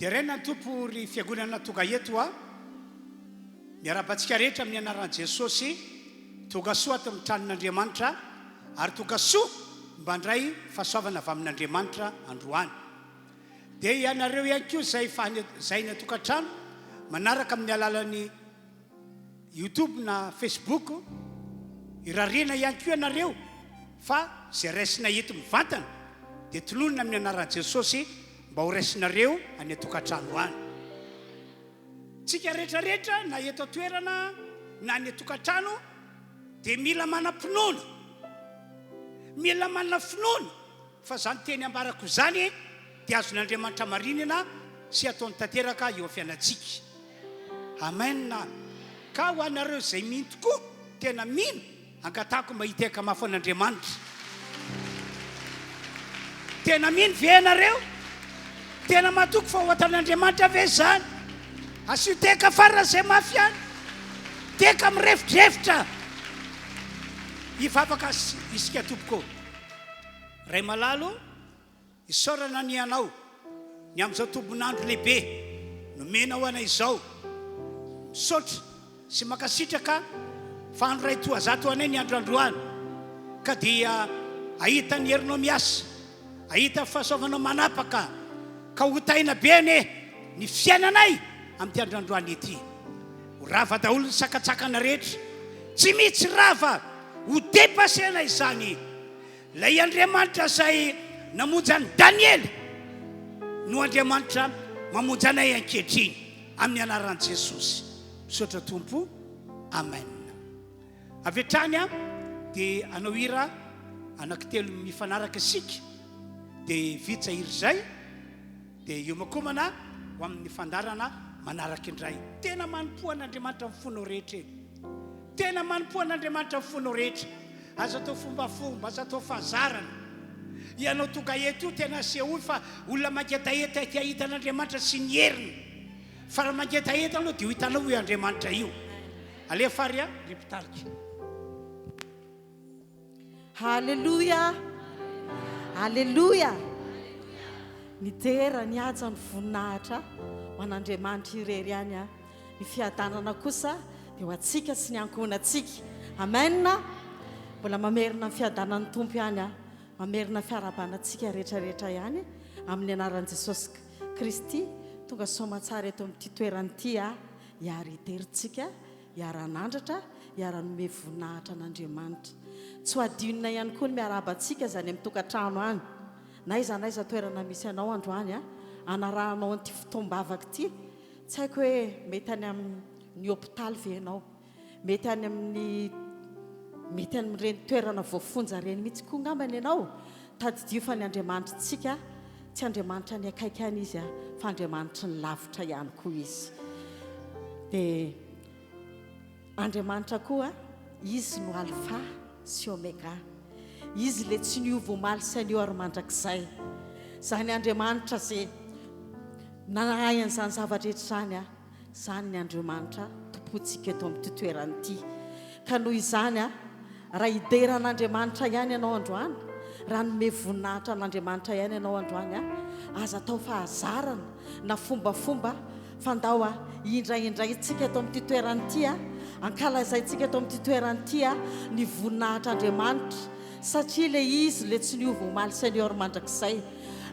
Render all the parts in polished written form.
Deraina ny Tompo ry fiangonana tonga eto a! Miarahaba antsika rehetra amin'ny anaran'i Jesosy, tonga soa ato amin'ny tranon'Andriamanitra ary tonga soa mba handray fahasoavana avy amin'Andriamanitra androany. Dia ianareo ihany koa izay efa any izay any an-tokantrano manaraka amin'ny alalan'ny Youtube na Facebook, irariana ihany koa ianareo fa izay raisina eto mivantana dia tononina amin'ny anaran'i Jesosy mba ho raisinareo any an-tokantrano any. Tsika rehetra rehetra na eto an-toerana na any an-tokantrano dia mila manam-pinoana. Mila manana finoana fa izany teny ambarako izany dia azon'Andriamanitra marinina sy ataony tanteraka eo amin'ny fiainantsika. Amen. Ka ho anareo izay mino tokoa, tena mino, Angatahako mba hitehaka mafy an'Andriamanitra. Tena mino ve ianareo? Tena matoky fa ho ataon'Andriamanitra ve izany? Asio tehaka faran'izay mafy ihany. Tehaka mirefodrefotra. Hivavaka isika tompoko. Ray malala o. Isaorana anie Anao ny amin'izao tombon'andro lehibe nomenao anay izao. Misaotra sy mankasitraka fa andro iray toa zato ho anay ny andro androany ka dia hahita ny herinao miasa, hahita ny fahasoavanao manapaka ka ho tahiana be anie ny fiainanay amin'ity andro androany ity. Ho rava daholo ny sakantsakana rehetra, tsy mitsy rava, ho depasena izany. Ilay Andriamanitra izay namonjy an'i Daniela no Andriamanitra mamonjy anay ankehitriny amin'ny anaran'i Jesosy. Misaotra Tompo. Amen. Avy hatrany dia hanao hira anankitelo mifanaraka isika dia vita hira izay dia hiomakomana ho amin'ny fandaharana manaraka indray. Tena manompoa an'Andriamanitra amin'ny fonao rehetra e. Tena manompoa an'Andriamanitra amin'ny fonao rehetra. Aza atao fombafomba, aza atao fahazarana. Ianao tonga eto io tena asehoy fa olona mangetaheta te hahita an'Andriamanitra sy ny heriny. Fa raha mangetaheta anao dia ho hitanao io Andriamanitra io. Alefa ary ry mpitarika. Haleloia! Aleloia! Ny dera, ny haja, ny voninahitra ho an'Andriamanitra irery ihany a. Ny fiadanana kosa dia ho antsika sy ny ankohonantsika. Amen! Mbola mamerina ny fiadanan'ny Tompo ihany aho. Mamerina fiarahabana antsika rehetra rehetra ihany amin'ny anaran'i Jesosy Kristy. Tonga soamantsara eto amin'ity toerana ity aho hiara-hiderintsika, hiara-hanandratra, hiara-hanome voninahitra an'Andriamanitra. Tsy ho adinona ihany koa ny miarahaba antsika izay any amin'ny tokantrano any. Na aiza na aiza toerana misy anao androany, anarahanao an'ity fotoam-bavaka ity. Tsy haiko hoe mety any amin'ny hopitaly ve ianao? Mety any amin'ny mety any amin'ireny toerana voafonja ireny mihitsy koa angambany ianao? Tadidio fa ny Andriamanitritsika tsy Andriamanitra ny akaiky ihany Izy fa Andriamanitry ny lavitra ihany koa Izy. Dia Andriamanitra koa, Izy no Alfa sy Omega. Izy ilay tsy niova omaly sy anio ary mandrakizay. Izany Andriamanitra izay nahay an'izany zava-drehetra izany, izany ny Andriamanitra tompointsika eto amin'ity toerana ity. Ka noho izany, raha hidera an'Andriamanitra ihany ianao androany, raha hanome voninahitra an'Andriamanitra ihany ianao androany, aza atao fahazarana na fombafomba Fa ndao a, hindrahindraintsika eto amin'ity toerana ity a, ankalazaintsika eto amin'ity toerana ity a, ny voninahitr'Andriamanitra, satria ilay Izy ilay tsy niova omaly sy anio ary mandrakizay.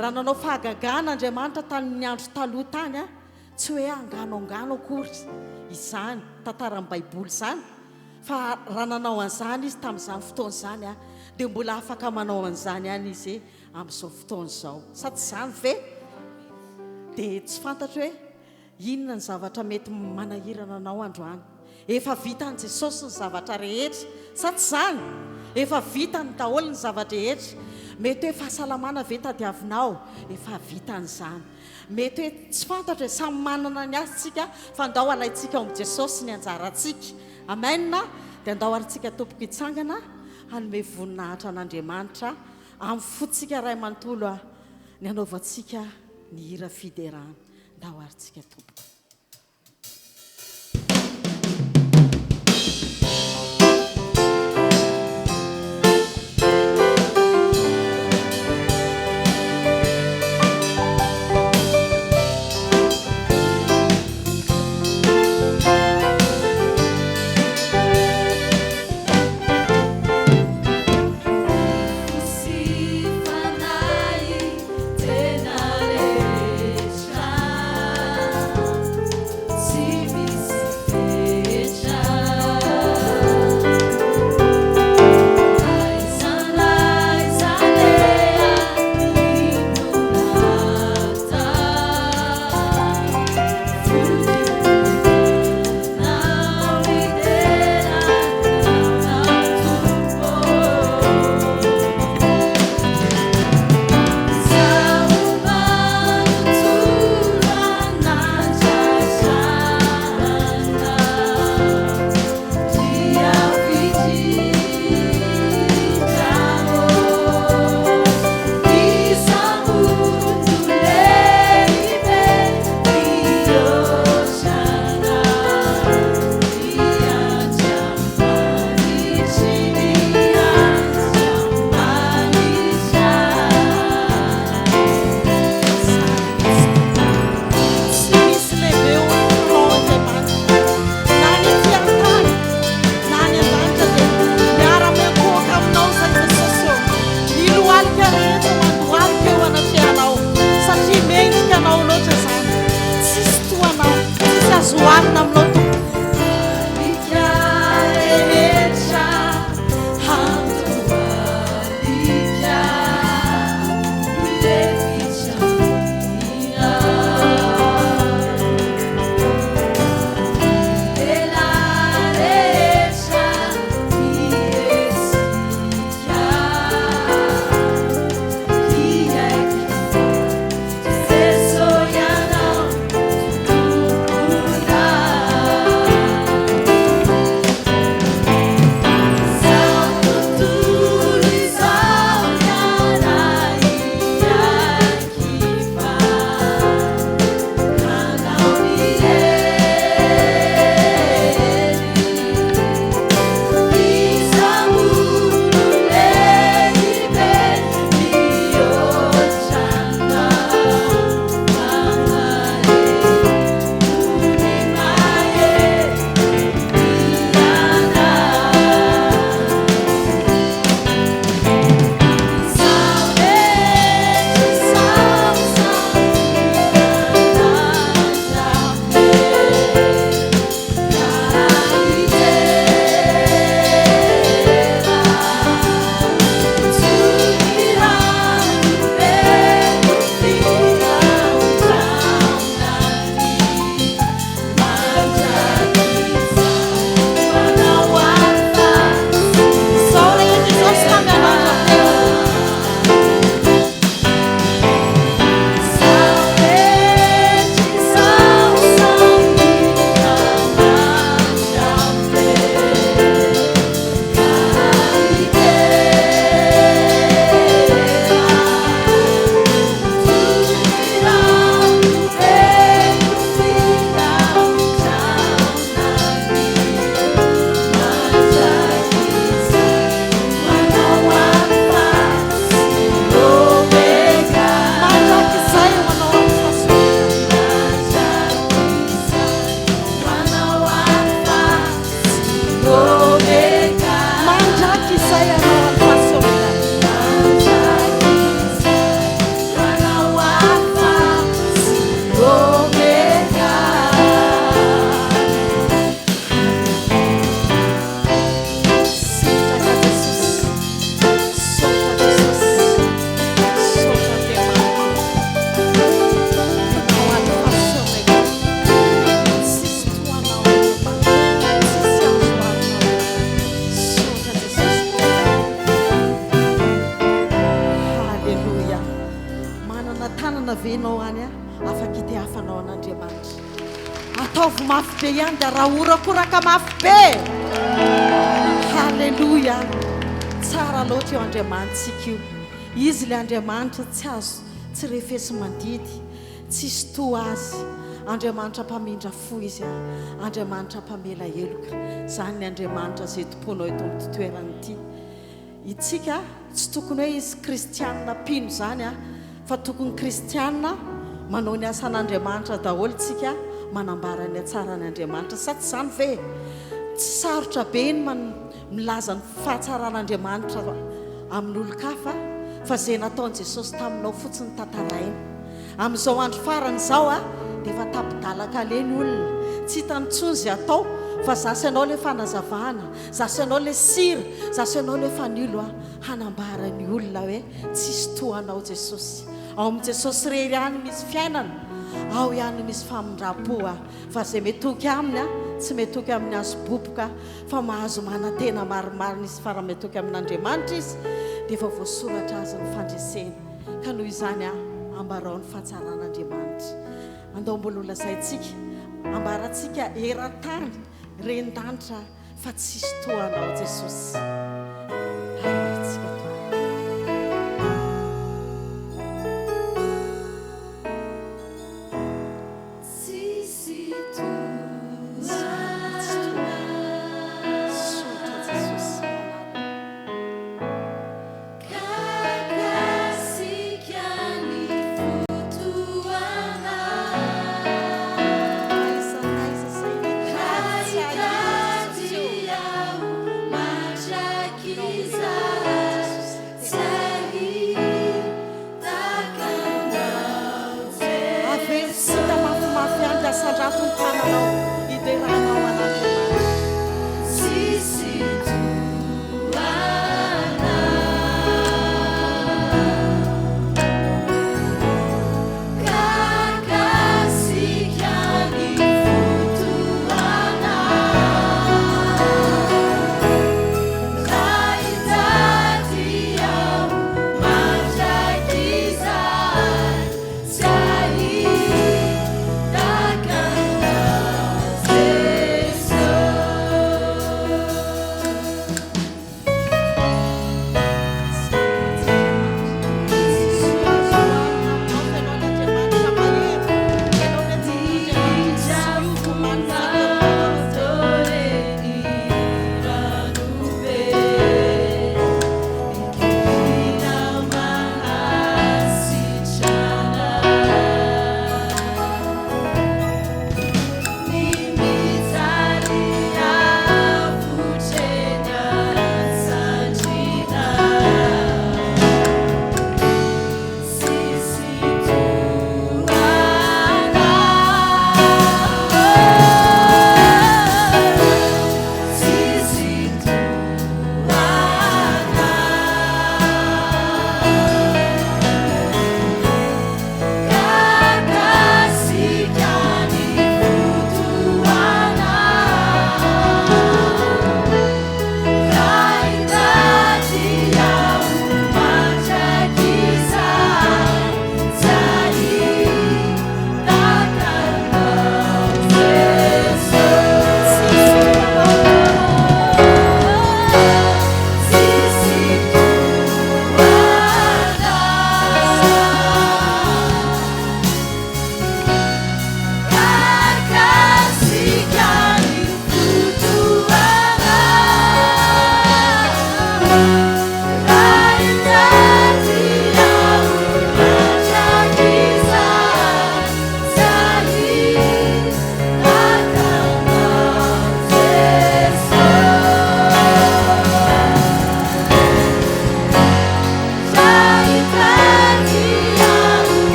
Raha nanao fahagagana Andriamanitra tamin'ny andro taloha tany a, tsy hoe angano angano akory izany tantaran'ny Baiboly izany, fa raha nanao an'izany Izy tamin'izany fotoana izany a, dia mbola afaka manao an'izany ihany Izy amin'izao fotoana izao. Sa tsy izany ve? Dia tsy fantatro hoe inona ny zavatra mety manahirana anao androany. Efa vitan'i Jesosy ny zavatra rehetra. Sa tsy izany? Efa vitany daholo ny zava-drehetra. Mety hoe fahasalamana ve tadiavinao? Efa vitany izany. Mety hoe tsy fantatro e, samy manana ny azy tsika fa ndao alaintsika ao amin'i Jesosy ny anjarantsika. Amen. Dia andao ary tsika tompoko hitsangana hanome voninahitra an'Andriamanitra Amin'ny fontsika iray manontolo a, ny hanaovantsika ny hira fiderana. Ndao ary tsika tompoko. ve ianao any afaka itehafanao an'Andriamanitra? Ataovy mafy be ihany dia raha horakoraka mafy be! Haleloia! Tsara loatra io Andriamanitsika io. Izy ilay Andriamanitra tsy azo tsy refesi-mandidy, tsisy toa Azy. Andriamanitra mpamindra fo Izy, Andriamanitra mpamela heloka. Izany ny Andriamanitra izay tompoinao eto amin'ity toerana ity. Itsika tsy tokony hoe hisy kristianina mpino izany a, fa tokony kristianina manao ny asan'Andriamanitra daholo tsika manambara ny hatsaran' Andriamanitra sa tsy izany ve? Tsy sarotra be ny milaza ny fahatsaran'Andriamanitra amin'olon-kafa fa izay nataon'i Jesosy taminao fotsiny tantaraina. Amin'izao andro farany izao a, dia efa tapi-dalan-kaleha ny olona, tsy hitany intsony izay atao fa za sy ianao ilay fanazavana. Za sy anao le sira, za sy anao le fanilo a, hanambara ny olona hoe tsisy toa anao Jesosy. Ao amin'i Jesosy irery ihany misy fiainana, ao ihany misy famindram-po a, fa zay metoky aminy a, tsy metoky amin'ny hazo boboka fa mahazo manantena marimarina izy fa raha metoky amin'Andriamanitra izy dia efa voasoratra azy ny fandresena. Ka noho izany a, ambarao ny fahatsaran'Andriamanitra. Andao mbola ho lazaintsika, ambarantsika eran-tany, ren-danitra Fa tsisy toa anao Jesosy. Averitsika Tompo. Tsisy toa anao. Misaotra Jesosy. Kakasika ny fotoana. Aiza n'aiza izay nitady tsy hahita Jesosy ô. Hitady aho mandrakizay.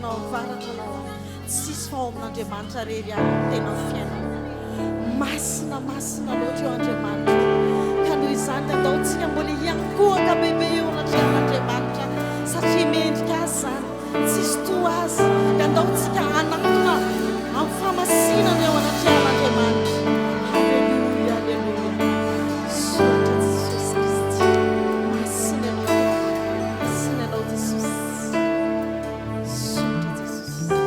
na ao avaratra na ao tsisy fa ao amin'Andriamanitra rery ihany no tena fiainana. Masina masina loatra eo Andriamanitra. Ka noho izany dia andao tsika mbola hiankohoka bebe eo anatrehan'Andriamanitra satria mendrika azy izany. Tsisy toa azy. Dia andao tsika hanatona amin'ny fahamasinana eo anatrehan'Andriamanitra. Haleloia, haleloia. Misaotra Jesosy Kristy. Masina ianao. Masina ianao Jesosy. Misaotra Jesosy.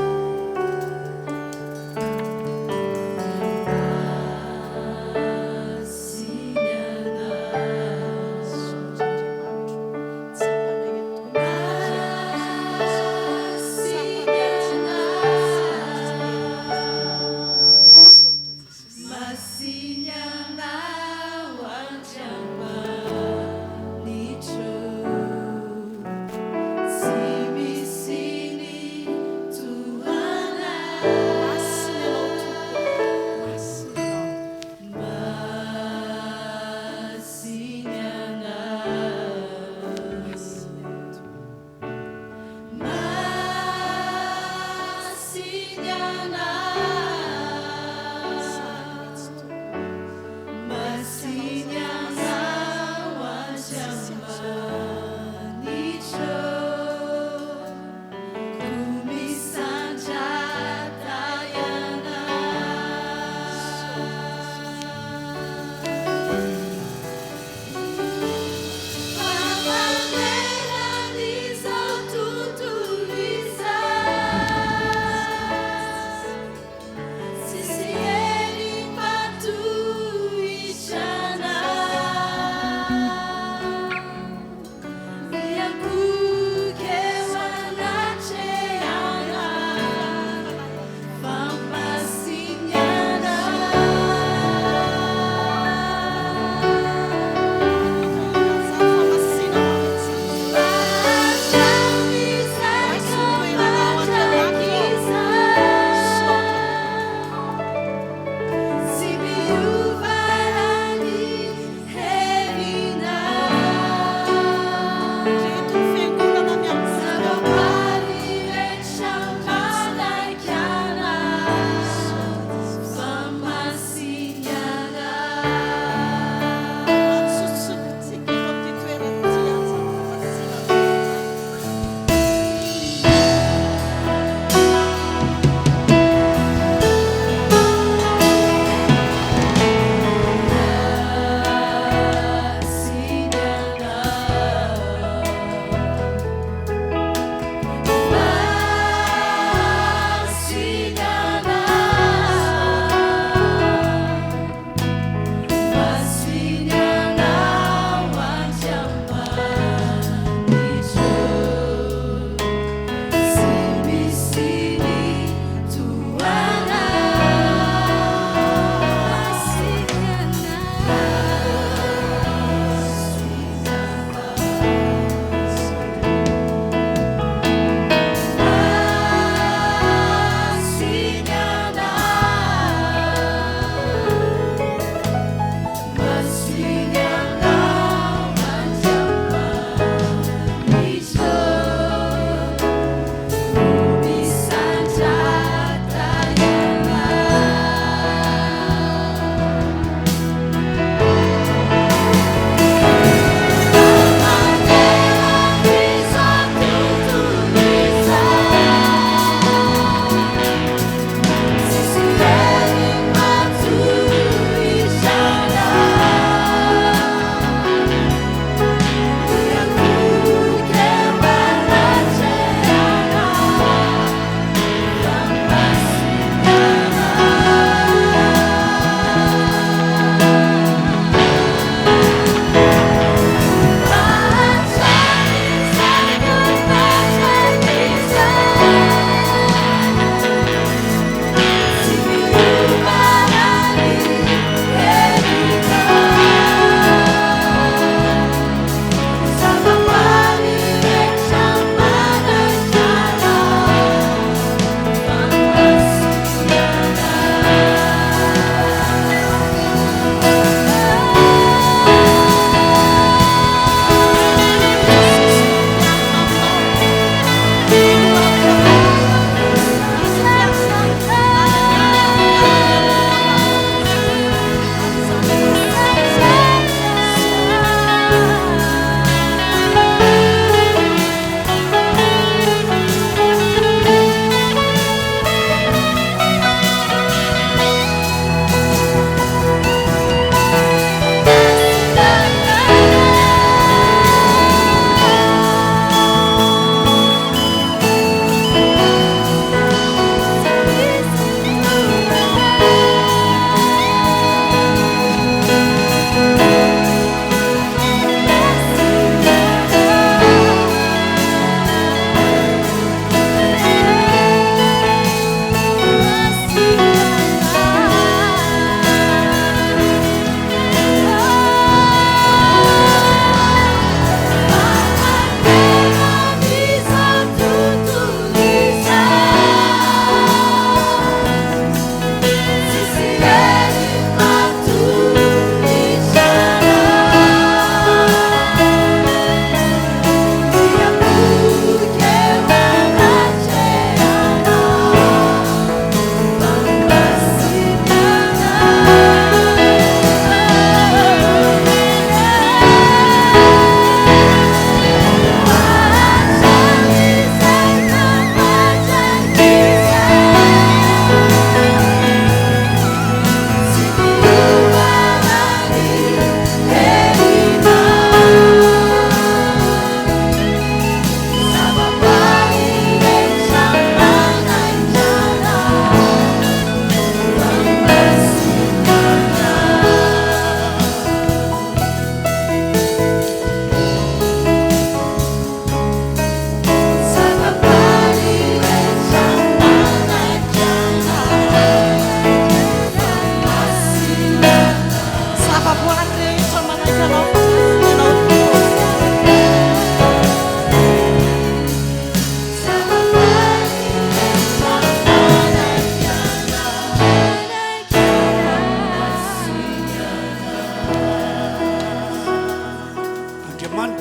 Misaotra Andriamanitro. Tsapanay eto tokoa ny fanatrehanao. Tsapanay eto.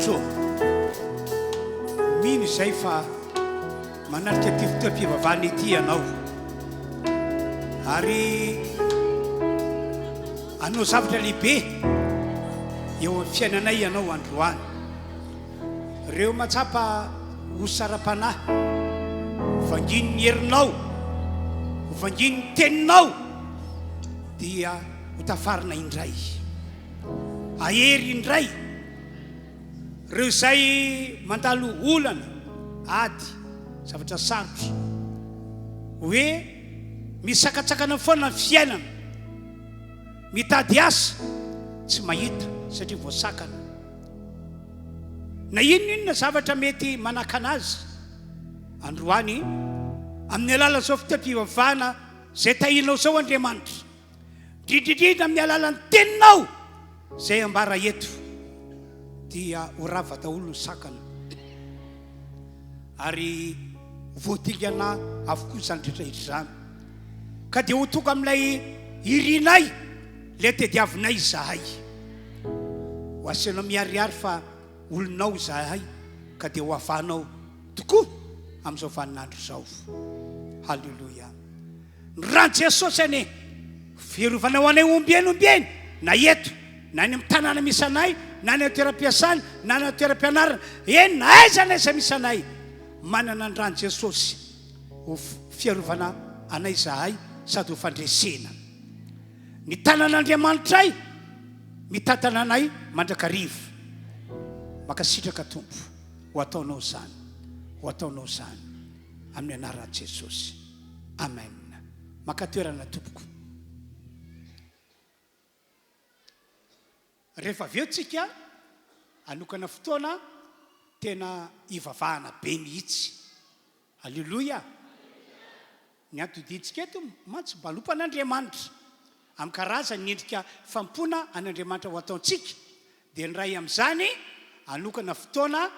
Andriamanitro ô, mino izay fa manatrika ity fotoam-pivavahana ity Ianao, ary hanao zavatra lehibe eo amin'ny fiainanay Ianao androany. Ireo mahatsapa ho sara-panahy, vangian'ny herinao, vangian'ny teninao, dia ho tafarina indray. Hahery indray ireo izay mandalo olana, ady, zavatra sarotra. Hoe misakatsakana foana ny fiainana, mitady asa, tsy mahita satria voasakana. Na inona inona zavatra mety manakana azy androany, amin'ny alalan'izao fotoam-pivavahana izay tahinao izao Andriamanitra, indrindra indrindra amin'ny alalan'ny teninao izay ambara eto, dia ho rava daholo ny sakana ary ho voadingana avokoa izany rehetra rehetra izany, ka dia ho tonga amin'ilay irinay, ilay tediavinay izahay. Ho asainao miharihary fa olonao izahay ka dia ho havanao tokoa amin'izao vaninandro izao. Haleloia. Ny ran'i Jesosy anie ho fiarovana ho anay ombieny ombieny na eto na any amin'ny tanàna misy anay na any an-toeram-piasana na any an-toeram-pianarana, eny na aiza na aiza misy anay, manana ny ran'i Jesosy ho fiarovana anay izahay sady ho fandresena. Ny tanan'Andriamanitray mitantana anay mandrakariva. Mankasitraka Tompo, ho ataonao izany, ho ataonao izany amin'ny anaran'i Jesosy. Amen. Maka toerana tompoko. Rehefa avy eo tsika hanokana fotoana tena hivavahana be mihitsy. Aleloia! Ny antodintsika eto mantsy mba Andriamanitra. Amin'ny karazany ny endrika fanompoana an'Andriamanitra ho ataontsika dia ny iray amin'izany hanokana fotoana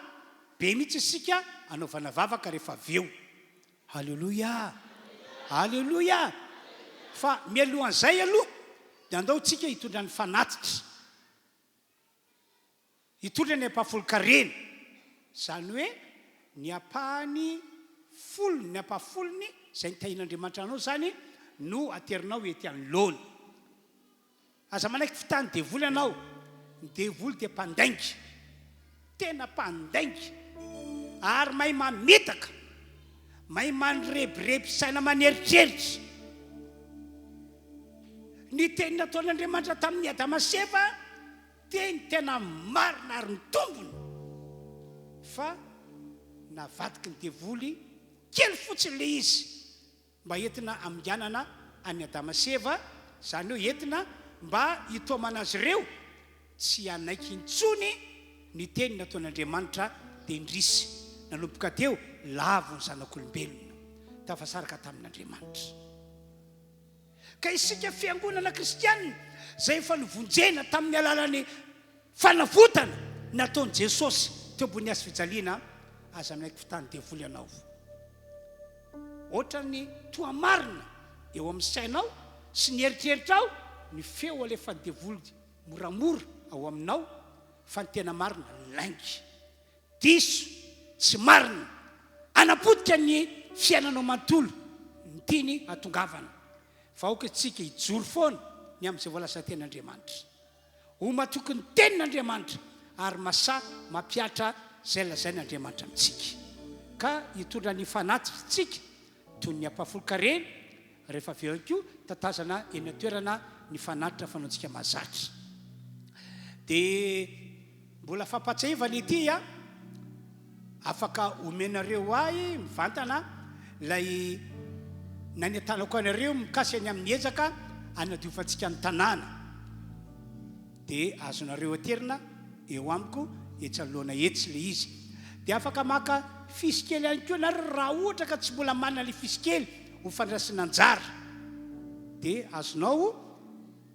be mihitsy isika hanaovana vavaka rehefa avy eo. Aleloia! Aleloia! Fa mialohan'izay aloha dia andao tsika hitondra ny fanatitra. Hitondra ny ampahafolon-karena, izany hoe ny ampahany folony, ny ampahafolony izay nitahian'Andriamanitra anao izany no aterinao ety anoloana. Aza manaiky fitahan'ny devoly ianao, ny devoly dia mpandainga, tena mpandainga, ary mahay mamitaka, mahay mandrebireby saina aman'eritreritra. Ny teny nataon'Andriamanitra tamin'i Adama sy Eva, Teny tena marina ary mitombina fa navadiky ny devoly kely fotsiny ilay izy mba entina haminganana an'i Adama sy Eva, izany hoe entina mba hitaomana azy ireo tsy hanaiky intsony ny teny nataon'Andriamanitra dia indrisy nanomboka teo lavo ny zanak'olombelona tafasaraka tamin'Andriamanitra. Ka isika fiangonana kristianina izay efa novonjena tamin'ny alalan'ny fanavotana nataon'i Jesosy teo ambony hazo fijaliana, aza manaiky fitahan'ny devoly ianao. Ohatran'ny toa marina eo amin'ny sainao sy ny eritreritrao ny feo alefan'ny devoly moramora ao aminao fa ny tena marina lainga. Diso, tsy marina, hanapotika ny fiainanao manontolo ny tiany hatongavana. Fa aoka isika hijoro foana ny amin'izay voalazan-tenin'Andriamanitra. Ho matoky ny tenin'Andriamanitra ary masahy mampihatra izay lazain'Andriamanitra amintsika. Ka hitondra ny fanatitsika toy ny ampahafolon-karena, rehefa avy eo ihany koa tatazana eny an-toerana ny fanatitra fanaontsika mahazatra. Dia mbola fampahatsiahivana ity a, afaka omenareo ahy mivantana ilay nanentanako anareo mikasika ny amin'ny ezaka hanadiovantsika ny tanàna. Dia azonareo aterina eo amiko etsy anoloana etsy ilay izy. Dia afaka maka fisy kely ihany koa nareo raha ohatra ka tsy mbola manana ilay fisy kely ho fandraisana anjara. Dia azonao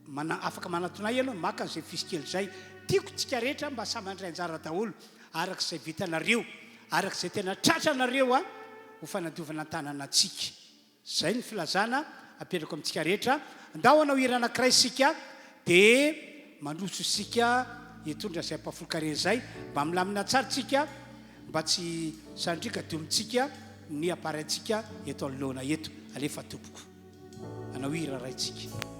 mana afaka manatona ahy ianao maka an'izay fisy kely izay. Tiako tsika rehetra mba samy handray anjara daholo araka izay vitanareo, araka izay tena tratranareo ho fanadiovana ny tanana antsika. Zay ny filazana apetrako amintsika rehetra. Ndao hanao hira anankiray isika dia mandroso isika. hitondra izay ampahafolon-karena izay mba milamina tsara tsika mba tsy sandriaka diomintsika ny appareil-tsika eto anoloana eto. Alefa tompoko. Hanao hira iray tsika.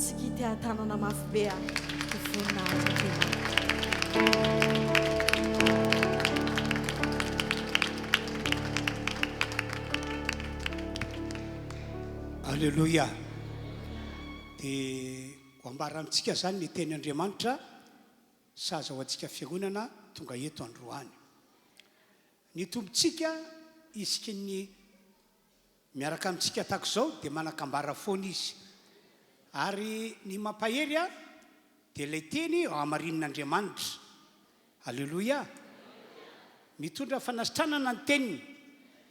Antsika hiteha-tanana mafy be a! Ho voninahitr'Andriamanitra. Aleloia! Dia ho ambara amintsika izany ny teny Andriamanitra sahaza ho antsika fiangonana tonga eto androany. Ny Tompontsika isiky ny Miaraka amintsika tahaka izao dia manan-kambara foana izy. Ary ny mampahery ahy dia ilay teny hamarinin'Andriamanitra. Aleloia! Mitondra fanasitranana ny teniny,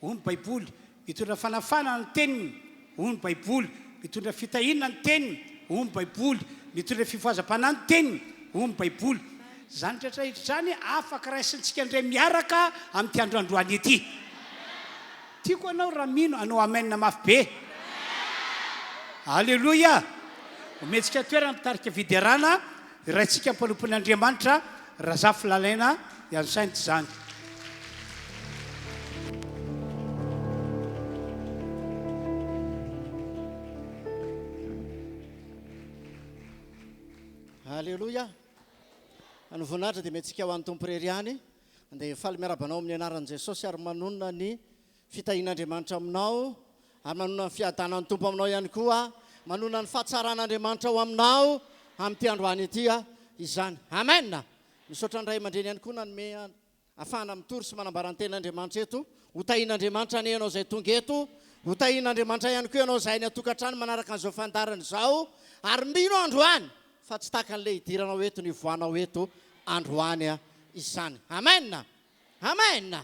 hoy ny Baiboly. Mitondra fanafahana ny teniny, hoy ny Baiboly. Mitondra fitahiana ny teniny, hoy ny Baiboly. Mitondra fifohazam-panahy ny teniny, hoy ny Baiboly. Izany rehetra rehetra izany afaka raisintsika indray miaraka amin'ity andro androany ity. Tiako anao raha mino hanao amen mafy be. Aleloia! Omentsika toerana mpitarika fiderana, iraintsika mpanompon'Andriamanitra Razafy Lalaina Hyacinthe izany. Aleloia! Ny voninahitra dia omentsika ho an'ny Tompo irery ihany. Dia faly miarahaba anao amin'ny anaran'i Jesosy ary manonona ny fitahian'Andriamanitra aminao ary manonona ny fiadanan'ny Tompo aminao ihany koa, manonona ny fahatsaran'Andriamanitra ao aminao amin'ity androany ity izany. Amen! Misaotra ny ray aman-dreny ihany koa nanome afahana mitory sy manambara ny tenin'Andriamanitra eto. Ho tahian'Andriamanitra anie ianao izay tonga eto. Ho tahian'Andriamanitra ihany koa ianao izay any an-tokantrano manaraka an'izao fandaharana izao ary mino androany Fa tsy tahaka an'ilay hidiranao eto ny hivoahanao eto androany izany. Amen! Amen!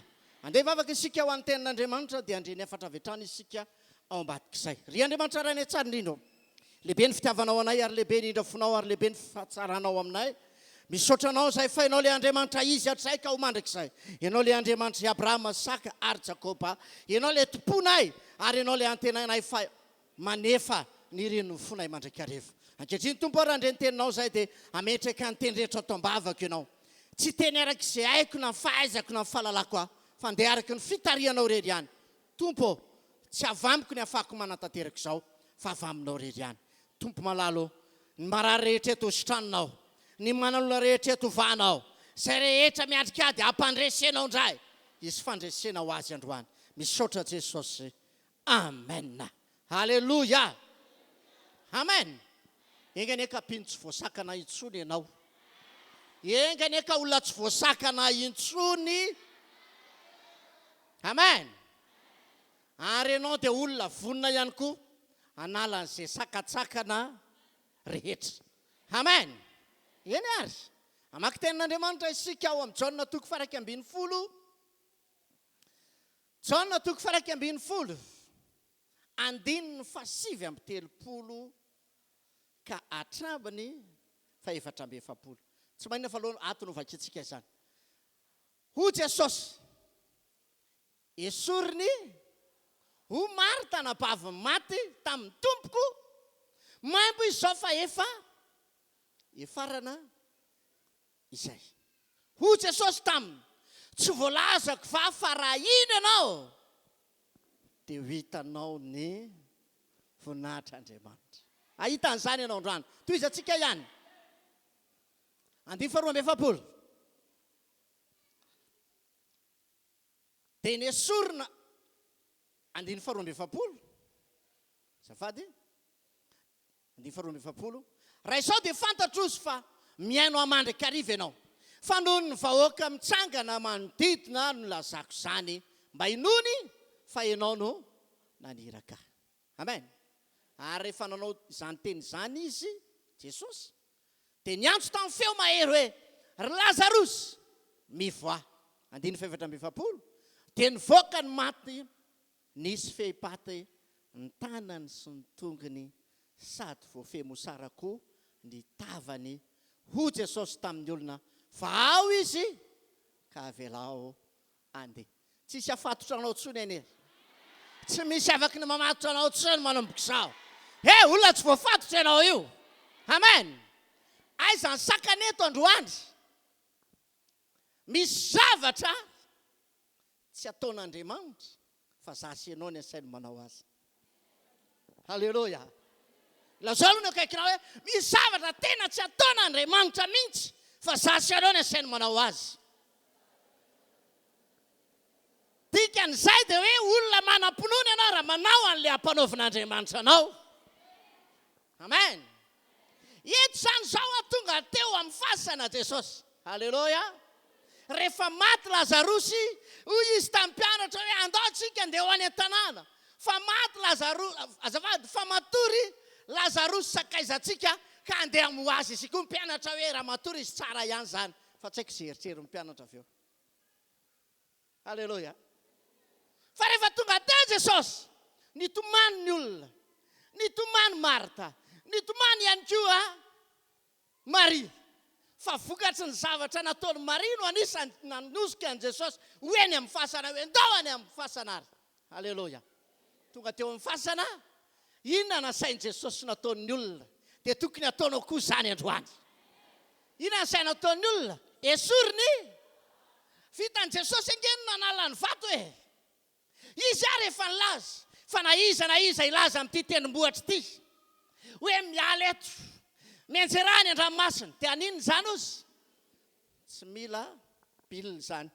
Andeha hivavaka isika ho an'ny Tenin'Andriamanitra, dia handre ny hafatra avy hatrany isika ao ambadik'izay. Ry Andriamanitra Rainay tsara indrindra ô, lehibe ny fitiavanao anay, ary lehibe ny indra-fonao, ary lehibe ny fahatsaranao aminay. Misaotra Anao izahay fa Ianao ilay Andriamanitra Izy hatrizay ka ho mandrakizay. Ianao ilay Andriamanitr'i Abrahama, Isaka ary Jakoba. Ianao ilay Tomponay, ary Ianao ilay antenainay fa Manefa ny renin'ny fonay mandrakariva. Ankehitriny Tompo ô raha handre ny teninao izahay dia hametraka ny teny rehetra ato am-bavako Ianao. Tsy hiteny araka izay haiko na ny fahaizako na ny fahalalako aho fa handeha araka ny fitarihanao irery ihany. Tompo ô, tsy avy amiko ny hafahako manatanteraka izao fa avy Aminao irery ihany. Tompo malala ô, ny marary rehetra eto hositraninao, ny manalona rehetra eto hovahanao, izay rehetra miatrika ady hampandresenao indray, hisy fandresena ho azy androany. Misaotra Jesosy. Amen! Aleloia! Amen! Enga anie ka mpino tsy voasakana intsony ianao. Enga anie ka olona tsy voasakana intsony. Amen! Ary ianao dia olona vonona ihany koa hanala an'izay sakatsakana rehetra. Amen! Eny ary, hamaky tenin'Andriamanitra isika ao amin'ny Jaona toko faha 11. Jaona toko faha-11, andininy faha-39 ka hatramin'ny faha-44. Tsy maninona fa aloha ato no vakintsika izany. Hoy Jesosy, Esory ny Hoy Marta anabavin'ny maty tamin'ny Tompoko, Maimbo izy izao fa efa hefarana izay. Hoy Jesosy taminy, Tsy voalazako va fa raha hino ianao, dia ho hitanao ny voninahitr'Andriamanitra. Hahita an'izany ianao androany. Tohizantsika ihany. Andininy faharoa amby 40. Dia nesorina, andininy faharoa amby 40, azafady. Andininy faharoa amby 40, Raha izao dia fantatro ozy fa mihaino ahy mandrakariva ianao, fa noho ny vahoaka mitsangana manodidina no nilazako izany, mba hinoany fa ianao no naniraka ahy. Amen. Ary rehefa nanao izany teny izany Izy, Jesosy, dia niantso tamin'ny feo mahery hoe, Ry Lazarosy, mivoaha! Andininy faha-44, Dia nivoaka ny maty Nisy fehipaty ny tanany sy ny tongony sady voafehy mosara koa ny tavany. Hoy Jesosy tamin'ny olona, Vahao izy ka avelao handeha. Tsy hisy hafatotra anao intsony anie. Tsy misy afaky ny mamatotra anao intsony manomboka izao. He, olona tsy voafatotra ianao io. Amen. Aiza ny sakana eto androany? Misy zavatra Tsy ataon'Andriamanitra fa za sy ianao ny asainy manao azy. Haleloia! Lazao aloha ny akaikinao hoe, misy zavatra tena tsy ataon'Andriamanitra mihitsy fa za sy ianao no asainy manao azy. Dikan'izay dia hoe olona manam-pinoana ianao raha manao an'ilay ampanaovin'Andriamanitra anao. Amen. Eto izany izao aho tonga teo amin'ny fasana Jesosy. Aleloia. Rehefa maty Lazarosy, hoy izy tamin'ny mpianatra hoe andao tsika andeha ho any an-tanàna. Fa maty Lazaro, azafady, fa matory Lazarosy sakaizantsika ka andeha hamoha azy isika. Hoy ny mpianatra hoe raha matory izy tsara ihany izany. Fa tsy haiko izay eritrerin'ny mpianatra avy eo. Aleloia. Fa rehefa tonga teo Jesosy, nitomany ny olona. Nitomany Marta. Nitomany ihany koa Maria. Fa vokatry ny zavatra nataon'i Maria no anisan'ny nanosika an'i Jesosy ho eny amin'ny fasana hoe ndao any amin'ny fasana ary. Aleloia. Tonga teo amin'ny fasana, inona nasain'i Jesosy nataon'ny olona? Dia tokony hataonao koa izany androany. Inona nasaina nataon'ny olona? Esory ny Vitan'i Jesosy ange ny nanala ny vato e! Izy ary efa nilaza fa na iza na iza hilaza amin'ity tendrombohitra ity hoe miala eto, mianjera any an-dranomasina, dia haninona izany ozy? Tsy mila bill izany.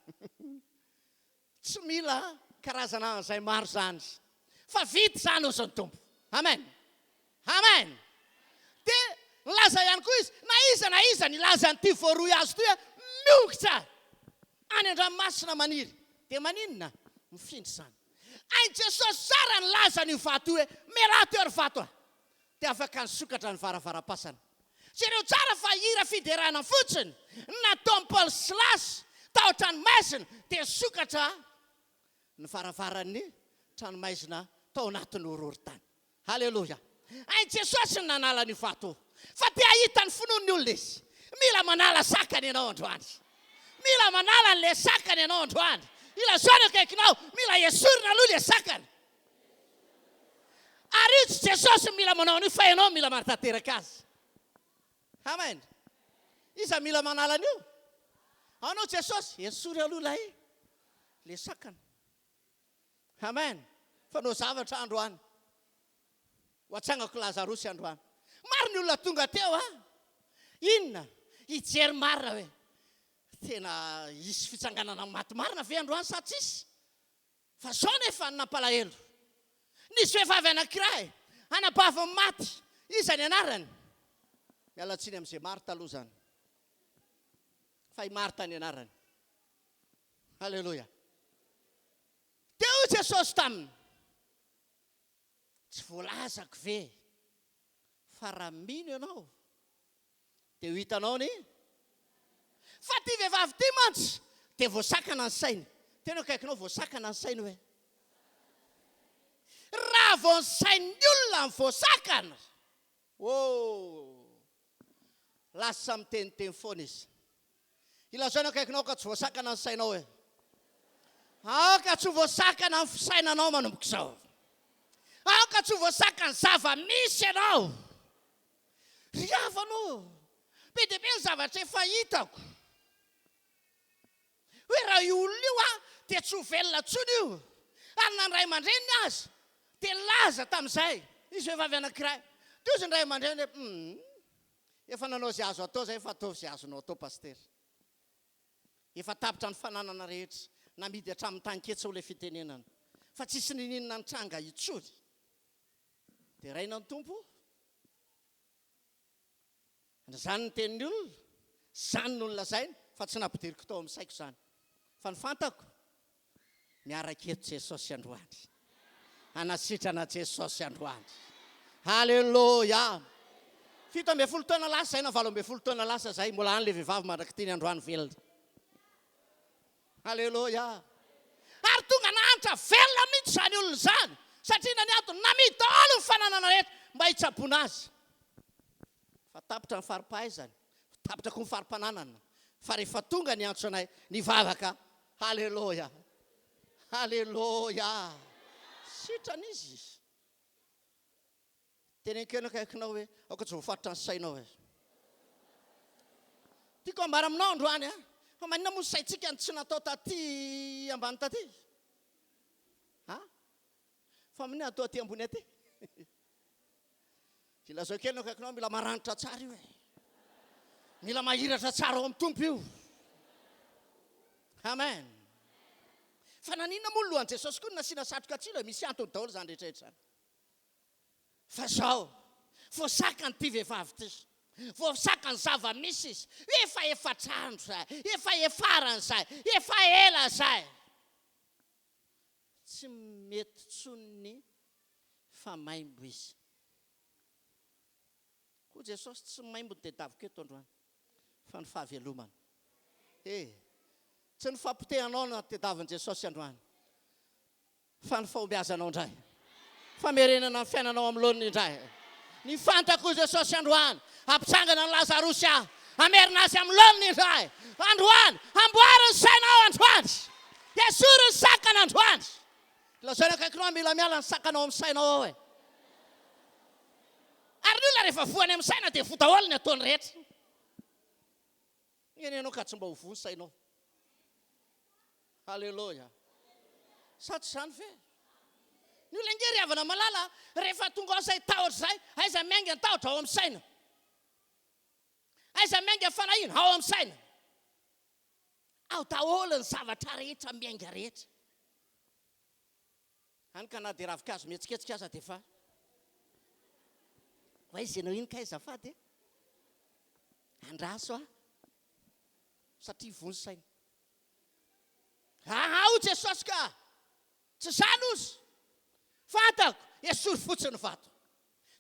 Tsy mila karazana an'izay maro izany fa vita izany hozy ny Tompo. Amen. Amen. Dia nilaza ihany koa izy, na iza na iza nilaza an'ity voaroy hazo ity hoe miongotra any an-dranomasina maniry, dia maninona? Mifindra izany. Hain'i Jesosy tsara nilaza an'io vato io hoe mialà teo ry vato a! Dia afaka nisokatra ny varavaram-pasana. Jereo tsara fa hira fiderana fotsiny no nataon'i Paoly sy Silasy tao an-tranomaizina dia nisokatra ny varavaran'ny tranomaizina tao anatin'ny horohorontany. Haleloia! Hain'i Jesosy ny nanala an'io vato io, fa te hahita ny finoan'ny olona Izy. Mila manala sakana ianao androany. Mila manala an'ilay sakana ianao androany. Ilazao ny akaikinao, mila esorina aloha ilay sakana. Ary io tsy Jesosy no mila manao an'io fa ianao no mila manatanteraka azy. Amen. Iza mila manala an'io? Anao Jesosy, esory aloha ilay le sakana. Amen. Fanao zavatra androany. Ho atsangako Lazarosy androany. Maro ny olona tonga teo a. Inona? Hijery marina hoe tena hisy fitsanganana maty marina ve androany sa tsisy? Fa zao nefa ny nampalahelo. Nisy vehivavy anankiray, anabavin'ny maty. Iza ny anarany? Miala tsiny amin'izay Marta aloha izany. Fa i Marta ny anarany. Aleloia. Dia hoy Jesosy taminy, Tsy voalazako ve fa raha mino ianao dia ho hitanao ny Fa ity vehivavy ity mantsy dia voasakana ny sainy. Tena akaikinao voasakana ny sainy hoe. Raha vao ny sain'ny olona no voasakana, oh, lasa miteniteny foana izy. Ilazao ny akaikinao ka tsy voasakana ny sainao e. Aoka tsy ho voasakana ny fisainanao manomboka izao. Aoka tsy ho voasakan'ny zava-misy ianao. Ry havana ô, be dia be ny zavatra efa hitako. Hoe raha io olona io an, dia tsy ho velona intsony io. Ary na ny ray aman-dreniny aza dia nilaza tamin'izay, nisy vehivavy anankiray, dia hozy ny ray aman-dreniny hoe, hum, efa nanao izay azo atao izay fa ataovy izay azonao atao pasitera. Efa tapitra ny fananana rehetra, namidy hatramin'ny taninketsa hoy ilay fitenenana, fa tsisy niniana nitranga intsony. Deraina ny Tompo. Izany ny tenin'ny olona, izany no nolazainy, fa tsy nampidiriko tao amin'ny saiko izany. Fa ny fantako, miaraka eto Jesosy androany. Hanasitrana Jesosy androany. Haleloia! 17 taona lasa izay na 18 taona lasa izay, mbola any ilay vehivavy mandrak'ity ny androany velona. Aleloia! Ary tonga nahantra velona mihitsy izany olona izany, satria inona ny antony? Namidy daholo ny fananana rehetra mba hitsaboana azy. Fa tapitra ny fari-pahaizany, tapitra koa ny fari-pananana, fa rehefa tonga ny antso anay nivavaka, Aleloia! Aleloia! Sitrana izy. Teneniko eny akaikinao hoe, aoka tsy voafaritra ny sainao e. Tiako hambara aminao androany a, fa maninona moa ny saintsika no tsy natao taty ambany taty? Ha? Fa maninona atao aty ambony aty? Ilazao kely ny akaikinao, mila maranitra tsara io e. Mila mahiratra tsara ao amin'ny Tompo io. Amen. Fa naninona moa ny lohan'i Jesosy koa no nasiana satroka tsilo e? Misy antony daholo izany rehetra rehetra izany. Fa izao, voasakany ity vehivavy ity. Voasakany zava-misy izy. Efa efatr'andro izay, efa efarany izay, efa ela izay. Tsy mety intsony ny fa maimbo izy. Koa Jesosy tsy maimbo ny tedaviko eto androany fa ny fahavelomana. He! Tsy ny fahapotehanao no tedavin'i Jesosy androany fa ny fahombiazanao indray. Famerenana ny fiainanao amin'ny laoniny indray. Ny fantako hoy Jesosy androany, hampitsangana an'i Lazarosy aho, hamerina azy amin'ny laoniny indray. Androany, amboary ny sainao androany. Esory ny sakana androany. Lazaina akaikinao hoe mila miala ny sakana ao amin'ny sainao ao e. Ary ny olona rehefa voa any amin'ny saina dia voa daholo ny ataony rehetra. Eny ianao ka tsy mba ho voa ny sainao. Aleloia. Sa tsy izany ve? Ny olona ange ry havana malala, rehefa tonga ao izay tahotra izay, aiza miainga ny tahotra? Ao amin'ny saina. Aiza miainga ny fanahiana? Ao amin'ny saina. Ao daholo ny zavatra rehetra miainga rehetra. Hany ka na dia ravinkazo mihetsiketsika aza dia efa Ho aiza ianao iny kay azafady e? Andraso aho satria voa ny saina. Aa hoy Jesosy ka! Tsy izany ozy! Fantako, esory fotsiny ny vato.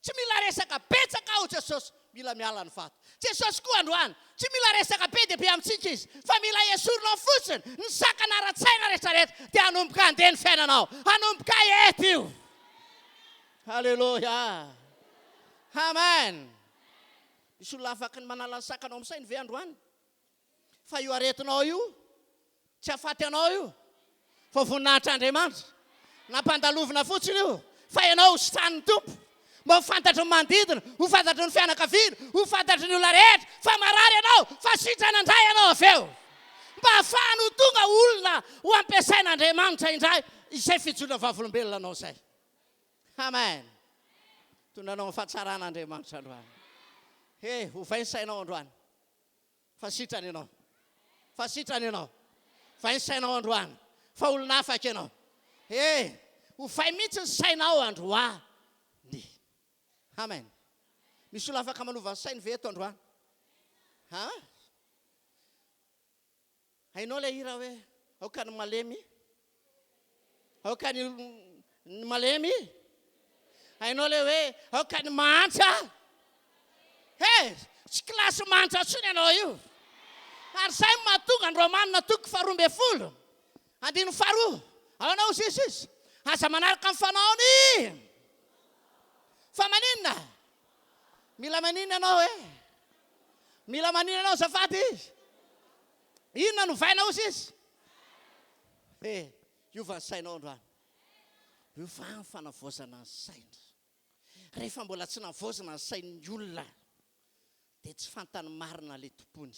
Tsy mila resaka betsaka aho Jesosy, mila miala ny vato. Jesosy koa androany, tsy mila resaka be dia be amintsika Izy, fa mila esorinao fotsiny ny sakana ara-tsaina rehetrarehetra, dia hanomboka handeha ny fiainanao. Hanomboka eto io. Haleloia. Amen. Misy olona afaky ny manala ny sakana ao amin'ny sainy ve androany? Fa io aretinao io tsy hahafaty anao io fa voninahitr'Andriamanitra. Nampandalovina fotsiny io fa ianao ho sitran'ny Tompo. Mba ho fantatry ny manodidina, ho fantatry ny fianakaviana, ho fantatry ny olona rehetra fa marary ianao fa sitrana indray ianao avy eo. Mba hahafahany ho tonga olona ho ampiasain'Andriamanitra indray izay fijoroana vavolombelona anao izay. Amen. Mitondra anao amin'ny fahatsarana Andriamanitra androany. He, ovay ny sainao androany. Fa sitrana ianao. Fa sitrana ianao. Ovay ny sainao androany. Fa olona afaka ianao. He, ovay mihitsy ny sainao androany. Amen. Misy olona afaka manova ny sainy ve eto androany? Ha? Hainao ilay hira hoe aoka ny malemy aoka ny ny malemy? Hainao ilay hoe aoka ny mahantra? He! Tsy kilasy mahantra intsony ianao io. Ary izay no mahatonga ny Romana toko faharoa ambin'ny folo, andininy faharoa. Ahoana hozy izy izy? Aza manaraka ny fanaony. Fa maninona? Mila maninona ianao e? Mila maninona ianao azafady? Inona no ovaina hozy izy? He, hiova ny sainao androany. Hiova ny fanavaozana ny saina. Rehefa mbola tsy navaozina ny sain'ny olona dia tsy fantany marina ilay tompony.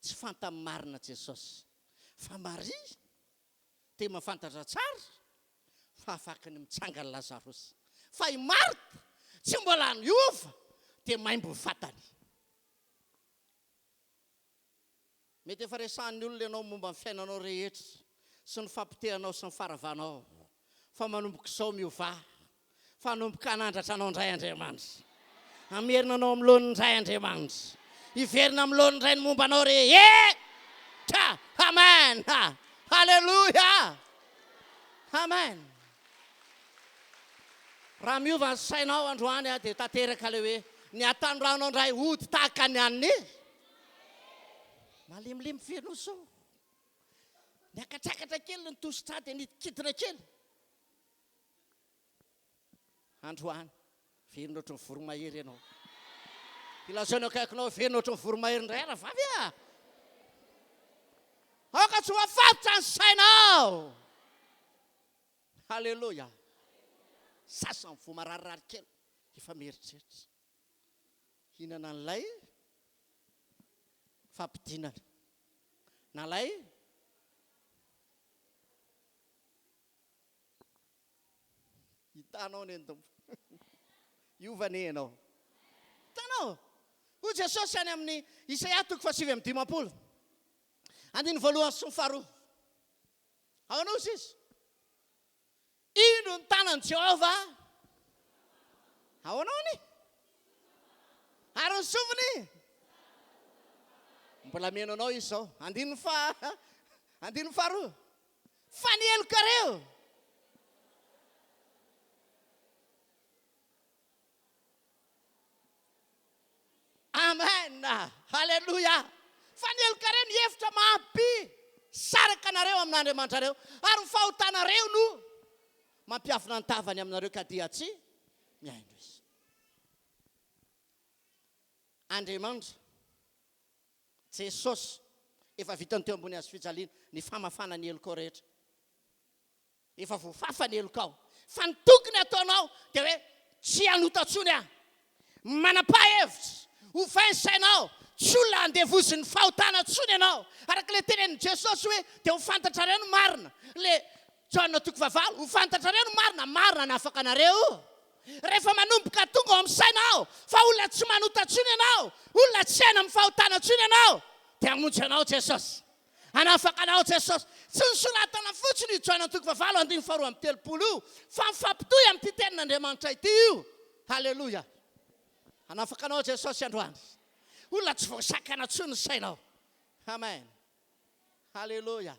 Tsy fantany marina Jesosy. Fa Maria dia mahafantatra tsara fa afaky ny mitsangana Lazarosy. Fa i Marta tsy mbola niova dia maimbo ny fatany. Mety efa resahan'ny olona ianao momba ny fiainanao rehetra sy ny fahapotehanao sy ny faharavanao fa manomboka izao miovà fa hanomboka hanandratra anao indray Andriamanitra. Hamerina anao amin'ny laoniny indray Andriamanitra. Hiverina amin'ny laoniny indray ny momba anao rehetra. Amen. Haleloia. Amen. Raha miova ny sainao androany dia tanteraka ilay hoe ny hatanoranao indray hody tahaka ny an'ny malemilemy feno izao. Niakatrakatra kely ny tosi-drà dia nidikidina kely. Androany, velona ohatry ny voromahery ianao. Ilazao ny akaikinao, velona ohatry ny voromahery indray rahavavy a! Aoka tsy ho afatotra ny sainao. Haleloia. Sasany voa mararirary kely, efa mieritreritra. Hihinana an'ilay fampidinana. Na ilay Hitanao anie ny Tompo. Hiova anie ianao. ianao. Hoy Jesosy any amin'ny Isaia toko faha-59, andininy voalohany sy ny faharoa. Ahoana hozy izy? Indro ny tanan'i Jehovah ao anaony, ary ny sofiny mbola mihaino anao izy izao. Andininy faha, andininy faharoa. Fa ny helokareo. Amen! Haleloia! Fa ny helokareo ny hevitra mampisaraka anareo amin'Andriamanitrareo, ary ny fahotanareo no mampiafina ny tavany aminareo ka dia tsy mihaino Izy. Andriamanitra, Jesosy, efa vitany teo ambony hazofijaliana ny famafana ny helokao rehetra. Efa voafafa ny helokao. Fa ny tokony hataonao dia hoe tsy hanota intsony aho. Manapaha hevitra, ovay ny sainao, tsy olona andevozin'ny fahotana intsony ianao. Araka ilay tenenin'i Jesosy hoe dia ho fantatrareo ny marina. Ilay Jaona toko fahavalo, ho fantatrareo ny marina, marina hanafaka anareo. Rehefa manomboka tonga ao amin'ny sainao fa olona tsy manota intsony ianao, olona tsy aina amin'ny fahotana intsony ianao, dia hamonjy anao Jesosy. Hanafaka anao Jesosy. Tsy nosoratana fotsiny io Jaona toko fahavalo andininy faharoa amby telopolo io, fa mifampitohy amin'ity tenin'Andriamanitra ity io. Haleloia. Hanafaka anao Jesosy androany. Olona tsy voasakana intsony ny sainao. Amen. Haleloia.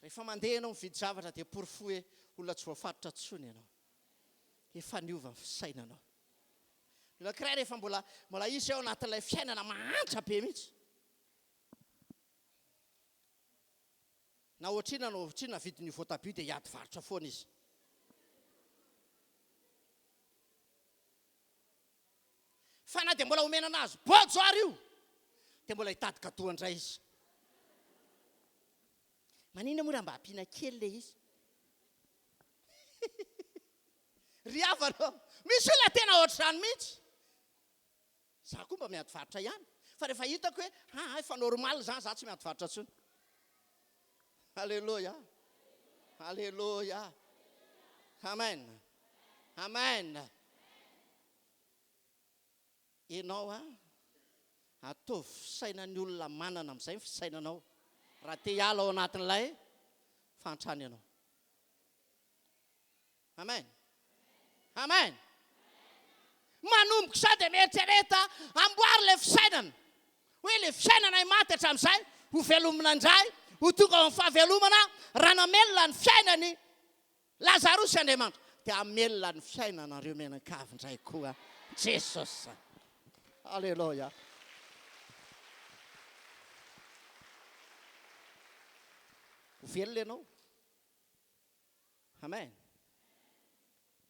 Rehefa mandeha ianao mividy zavatra dia porofoy hoe olona tsy voafaritra intsony ianao. Efa niova ny fisainanao. Ny anankiray rehefa mbola mbola izy ao anatin'ilay fiainana mahantra be mihitsy. Na ohatr'inona na ohatr'inona vidin'io voatabia dia hiady varotra foana izy. Fa na dia mbola omena anazy bôjo ary io dia mbola hitady kadoa indray izy. Maninona moa raha mba ampiana kely ilay izy? Ry havana ô, misy olona tena ohatr'izany mihitsy. Za koa mba miady varotra ihany, fa rehefa hitako hoe aa efa normal izany za tsy miady varotra intsony. Aleloia. Aleloia. Amen. Amen. Enao a, ataovy fisainan'ny olona manana amin'izay ny fisainanao raha te hiala ao anatin'ilay fahantrana ianao. Amen. Amen. Manomboka izao dia mieritrereta, amboary ilay fisainana. Hoe ilay fiainana maty hatramin'izay, ho velomina indray, ho tonga ao amin'ny fahavelomana, raha namelona ny fiainany Lazarosy Andriamanitra, dia hamelona ny fiainanareo mianakavy indray koa Jesosy. Aleloia. Ho velona ianao. Amen.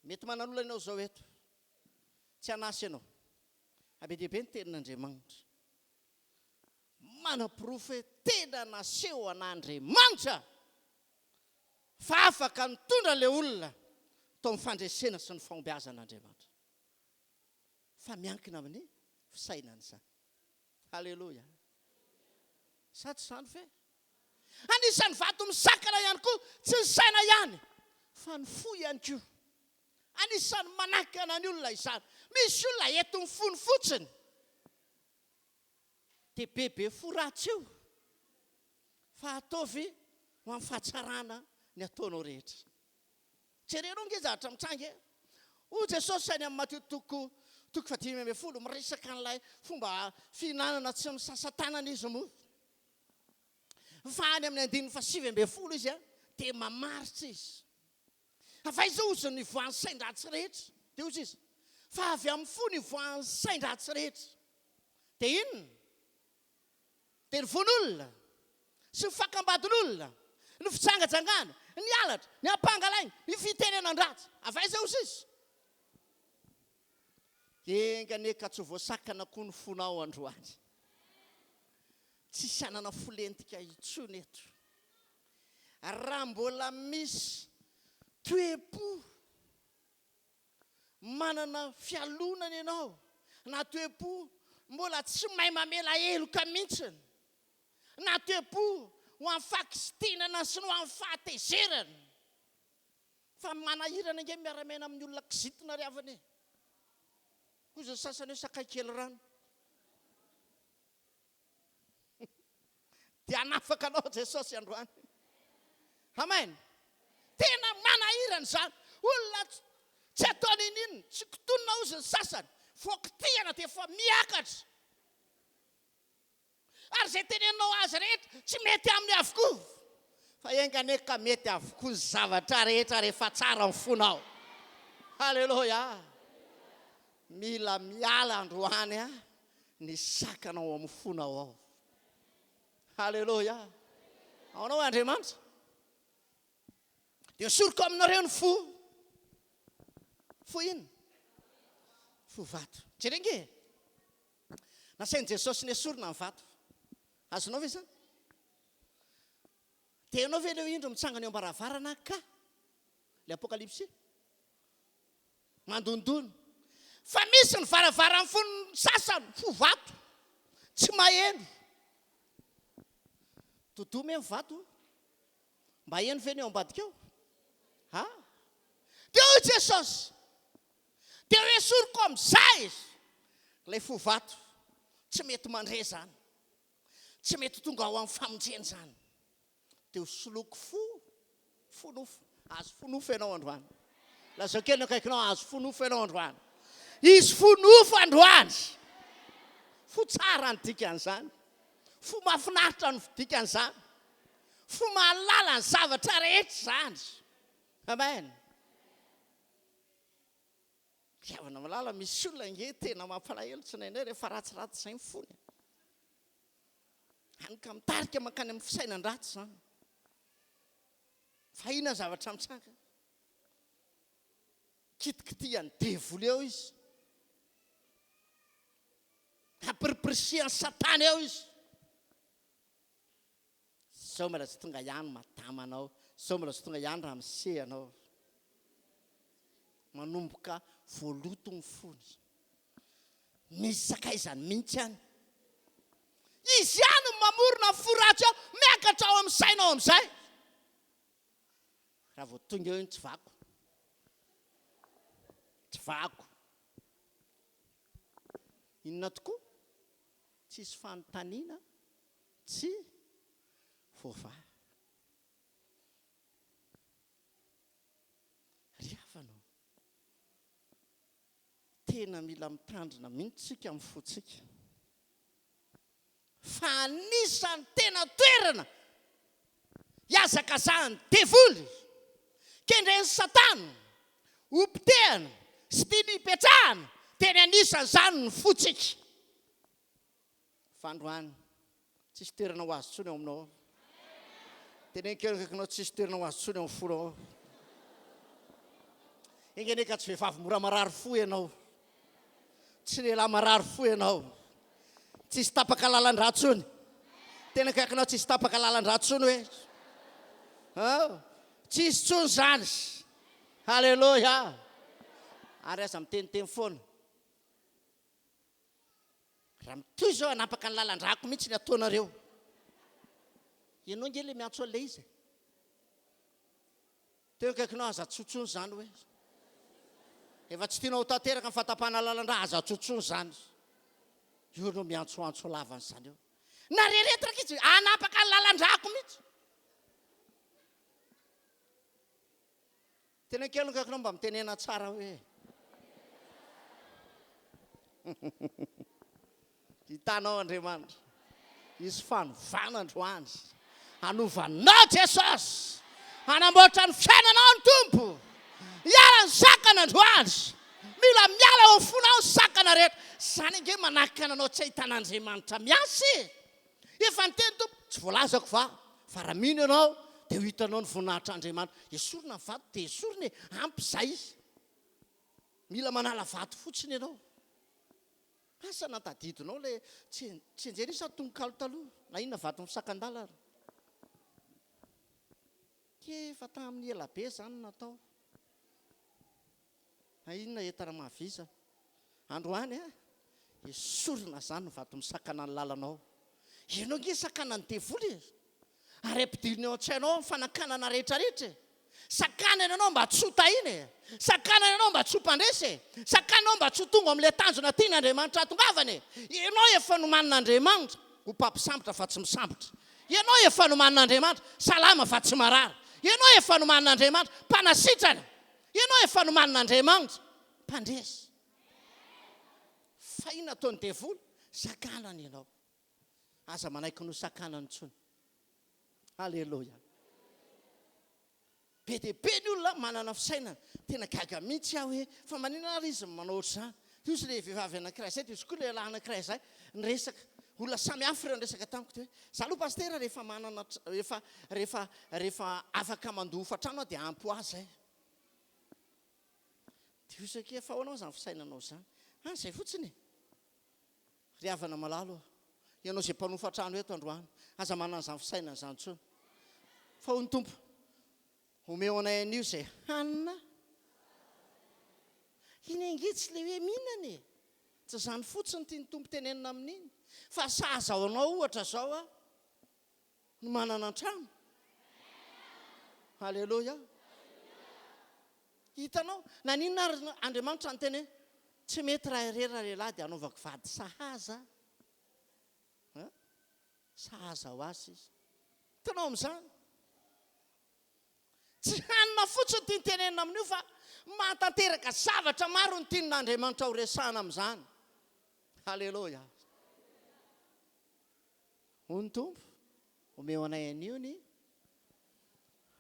Mety manan'olana ianao izao eto. Tsy hanasa ianao. Fa be dia be ny tenin'Andriamanitra. Manaporofo hoe tena naseho an'Andriamanitra fa afaka nitondra ilay olona tao amin'ny fandresena sy ny fahombiazana Andriamanitra. Fa miankina amin'ny fisainana izany. Aleloia. Sa tsy izany ve? Anisan'ny vato misakana ihany koa, tsy ny saina ihany, fa ny fo ihany koa. Anisan'ny manakana ny olona izany. Misy olona entin'ny fony fotsiny. Dia bebe fo ratsy io. Fa ataovy ho amin'ny fahatsarana ny ataonao rehetra. Jereo ange zavatra mitranga e! Hoy Jesosy any amin'ny Matio toko toko fahadimy ambin'ny folo, miresaka an'ilay fomba fihinanana tsy misasa tanana izy moa. Fa any amin'ny andininy fahasivy ambin'ny folo izy dia mamaritra izy. Avy aiza hozy no ivoahan'ny sain-dratsy rehetra? Dia hozy izy, fa avy amin'ny fo no ivoahan'ny sain-dratsy rehetra. Dia inona? Dia ny vono olona, sy ny fakam-badin'olona, ny fijangajangana, ny halatra, ny ampangalaina, ny fitenenan-dratsy. Avy aiza hozy izy? Enga anie ka tsy ho voasakana koa ny fonao androany. Tsisy hanana fo lentika intsony eto. Raha mbola misy toe-po manana fialonana ianao, na toe-po mbola tsy mahay mamela heloka mihitsy, na toe-po ho amin'ny fahakizitinana sy ny ho amin'ny fahatezerana. Fa manahirana ange miara-miaina amin'ny olona kizitina ry havana e! Hoy ny sasany hoe sakay kely rano. Dia hanafaka anao Jesosy androany. Amen. Tena manahirana izany. Olona tsy atao ninoninona, tsy kotonina hozy ny sasany. Vao kitihana dia efa miakatra. Ary izay teneninao azy rehetra tsy mety aminy avokoa. Fa enga anie ka mety avokoa ny zavatra rehetra rehefa tsara ny fonao. Haleloia! Mila miala androany ny sakana ao amin'ny fonao ao. Haleloia! Ahoana hoy Andriamanitra? Dia esoriko aminareo ny fo. Fo inona? Fo vato. Jereo ange e! Nasain'i Jesosy nesorina ny vato. Azonao ve izany? Dia ianao ve ilay indro mitsangana eo am-baravarana ka? Ilay Apokalypsy? Mandondona. Fa misy ny varavaran'ny fon'ny sasany, fo vato. Tsy maheno. Dodomy e ny vato. Mba heno ve ny ao ambadika ao? Ha? Dia hoy Jesosy, Dia ho esoriko amin'izay ilay fo vato. Tsy mety mandre izany. Tsy mety tonga ao amin'ny famonjena izany. Dia ho soloiko fo, fo nofo. Azo fo nofo ianao androany. Lazao kely ny akaikinao, azo fo nofo ianao androany. Izy fo nofo androany. Fo tsara ny dikan'izany. Fo mahafinaritra ny dikan'izany. Fo mahalala ny zavatra rehetra izany. Amen. Ry havana malala, misy olona ange tena mampalahelo tsindraindray rehefa ratsiratsy izay ny fony. Hany ka mitarika mankany amin'ny fisainan-dratsy izany. Fa inona ny zavatra mitranga? Kitikitihan'ny devoly eo izy. Ampiripirisihan'i Satana eo izy. Sao mbola tsy tonga ihany madama anao, sao mbola tsy tonga ihany ramose anao. Manomboka voaloto ny fony. Misy sakaizany mihitsy any. Izy ihany no mamorona ny fo ratsy ao, miakatra ao amin'ny saina ao amin'izay. Raha vao tonga eo iny tsy vako. Tsy vako. Inona tokoa? Tsisy fanontaniana tsy voavaha. Ry havana ô, tena mila mitandrina mihitsy isika amin'ny fontsika. Fa anisan'ny tena toerana ihazakazahan'ny devoly, kendren'i Satana hopotehana sy tiany hipetrahana, tena anisan'izany ny fontsika. Fa androany, tsisy toerana ho azy intsony ao aminao ao. Teneno kely akaikinao, tsisy toerana ho azy intsony ao amin'ny fonao ao. Enga anie ka tsy vehivavy mora marary fo ianao. Tsy lehilahy marary fo ianao. Tsisy tapaka lalan-drà intsony. Tena akaikinao tsisy tapaka lalan-drà intsony hoe. Oh, tsisy intsony izany. Haleloia. Ary aza miteniteny foana. Raha mitohy izao hanapaka ny lalan-drako mihitsy ny ataonareo. Ianao ange ilay miantso an'ilay izy e. Teo akaikinao aza tsotsono izany hoe. Efa tsy tianao ho tanteraka ny fahatapahana lalan-dra, aza tsotsono izany. Io no miantsoantso lava an'izany eo. Na reretra ankizy, hanapaka ny lalan-drako mihitsy. Tena kely ny akaikinao mba mitenena tsara hoe. Hitanao Andriamanitra. Hisy fanovana androany. Hanova anao Jesosy. Hanamboatra ny fiainanao ny Tompo. Hiala ny sakana androany. Mila miala ao amin'ny fonao ny sakana rehetra. Izany ange manakana anao tsy hahitana Andriamanitra miasa e. Efa niteny Tompo, tsy voalazako va fa raha mino ianao dia ho hitanao ny voninahitr'Andriamanitra. Esorina ny vato dia esorina e, ampy izay. Mila manala vato fotsiny ianao. Asa na tadidinao ilay tsianjery iny sa tononkalo taloha na inona vato misakan-dalana. Efa tamin'ny ela be izany no natao. Na inona entana mahavizana. Androany a, esorina izany ny vato misakana ny lalanao. Ianao ange sakanan'ny devoly e. Ary ampidiriny ao an-tsainao ny fanakanana rehetra rehetra e. Sakanany ianao mba tsy ho tahiana e! Sakanany ianao mba tsy ho mpandresy e! Sakanany ianao mba tsy ho tonga amin'ilay tanjona tian'Andriamanitra hahatongavana e! Ianao efa nomanin'Andriamanitra ho mpampisambotra fa tsy misambotra. Ianao efa nomanin'Andriamanitra salama fa tsy marary. Ianao efa nomanin'Andriamanitra mpanasitrana. Ianao efa nomanin'Andriamanitra mpandresy. Fa inona ataon'ny devoly? Sakanany ianao. Aza manaiky ny ho sakanany intsony. Aleloia. Be dia be ny olona manana fisainana. Tena gaga mihitsy aho hoe fa maninona ary izy no manao ohatr'izany. Toy izy ilay vehivavy anankiray izay, dia izy koa lehilahy anankiray izay niresaka. Olona samy hafa ireo niresaka tamiko dia hoe, za aloha pasitera rehefa manana rehefa rehefa rehefa afaka mandoa hofantrano aho dia ampy ho ahy izay. Dia hoy izy akia fa ahoana izany fisainanao izany? Ah izay fotsiny e. Ry havana malala ô, ianao izay mpanofa trano eto androany, aza manana izany fisainana izany intsony. Fa hoy ny Tompo, Omeo anay anio izay hanina. Iny ange tsy ilay hoe mihinana e! Tsy izany fotsiny no tian'ny Tompo tenenina amin'iny. Fa sahaza ho anao ohatra izao aho no manana an-trano. Aleloia! Hitanao? Naninona ary Andriamanitra niteny hoe, Tsy mety raha irery ralehilahy dia hanaovako vady sahaza an? Sahaza ho azy izy. Hitanao amin'izany? Tsy hanina fotsiny tiany tenenina amin'io fa mahatanteraka zavatra maro ny tian'Andriamanitra ho resahana amin'izany. Haleloia. Hoy ny Tompo, omeo anay anio ny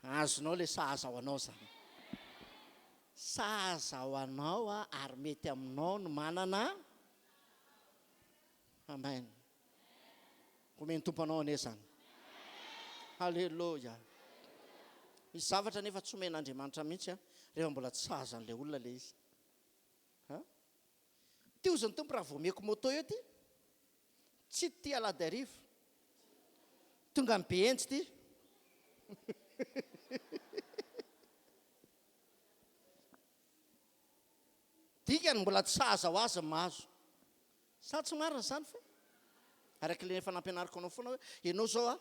azonao ilay sahaza ho anao izany. Sahaza ho anao ary mety aminao ny manana. Amen. Omen'ny Tompo anao anie izany. Haleloia. Misy zavatra nefa tsy omen'Andriamanitra mihitsy a, rehefa mbola tsy sahaza an'ilay olona ilay izy. Ha? Ty ozy ny Tompo raha vao omeko moto eo ty, Tsy ty Alahadiarivo. Tonga any Behenjy ty. Dikany mbola tsy sahaza ho azy ny mahazo. Sa tsy marina izany fe? Araka ilay efa nampianariko anao foana hoe ianao izao a,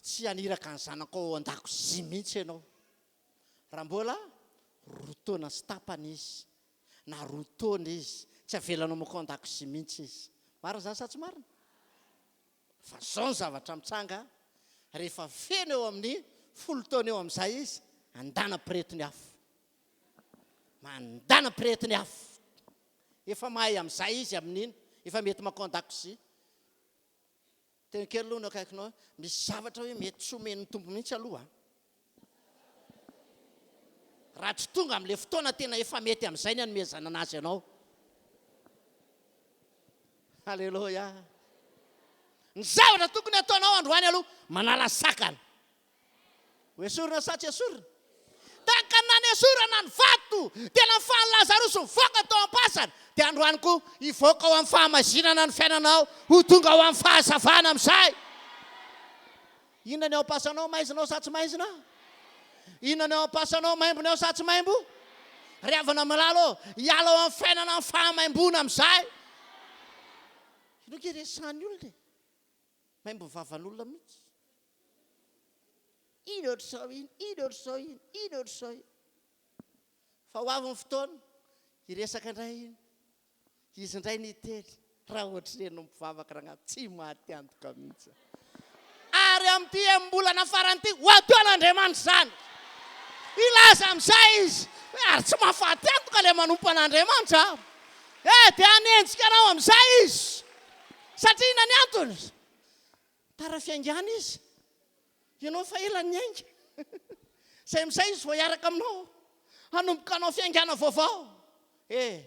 tsy haniraka ny zanakao ao an-dakozia mihitsy ianao. Raha mbola roa taona sy tapany izy. na roa taona izy, tsy avelanao mankao an-dakozia mihitsy izy. Marina izany sa tsy marina? Fa izao ny zavatra mitranga, rehefa feno eo amin'ny folo taona eo amin'izay izy, andana pireto ny afo. Mandana pireto ny afo. Efa mahay amin'izay izy amin'iny, efa mety mankao an-dakozia. Teny kely aloha no akaikinao, misy zavatra hoe mety tsy omen'ny Tompo mihitsy aloha an. Raha tsy tonga amin'ilay fotoana tena efa mety amin'izay ny hanomezana anazy anao. Aleloia. Ny zavatra tokony hataonao androany aloha, manala sakana. Ho esorina sa tsy esorina? Tahaka ny nanesorana ny vato dia nafahan'i Lazarosy nivoaka tao am-pasana, dia androany koa hivoaka ao amin'ny fahamaizinana ny fiainanao, ho tonga ao amin'ny fahazavana amin'izay. Inona ny ao am-pasanao, maizina ao sa tsy maizina? Inona ny ao am-pasanao, maimbona ao sa tsy maimbo? Ry havana malala ô, hiala ao amin'ny fiainana amin'ny fahamaimboana amin'izay. Inoa ange resahan'ny olona e? Maimbo vavan'olona mihitsy. Iny ohatr'izao iny, iny ohatr'izao iny, iny ohatr'izao iny. Fa ho avy ny fotoana, hiresaka indray iny. Izy indray ny hiteny, raha ohatr'ireny no mpivavaka rangahy, tsy maty antoka mihitsy. Ary amin'ity enim-bolana farany ity, ho ataon'Andriamanitra izany. Hilaza amin'izay izy, hoe ary tsy mahafaty antoka ilay manompo an'Andriamanitra. Eh, dia hanenjika anao amin'izay izy. Satria inona ny antony? Tara fiaingàna izy. Ianao efa ela niainga. Izay amin'izay izy vao hiaraka aminao. Hanomboka hanao fiaingàna vaovao. Eh,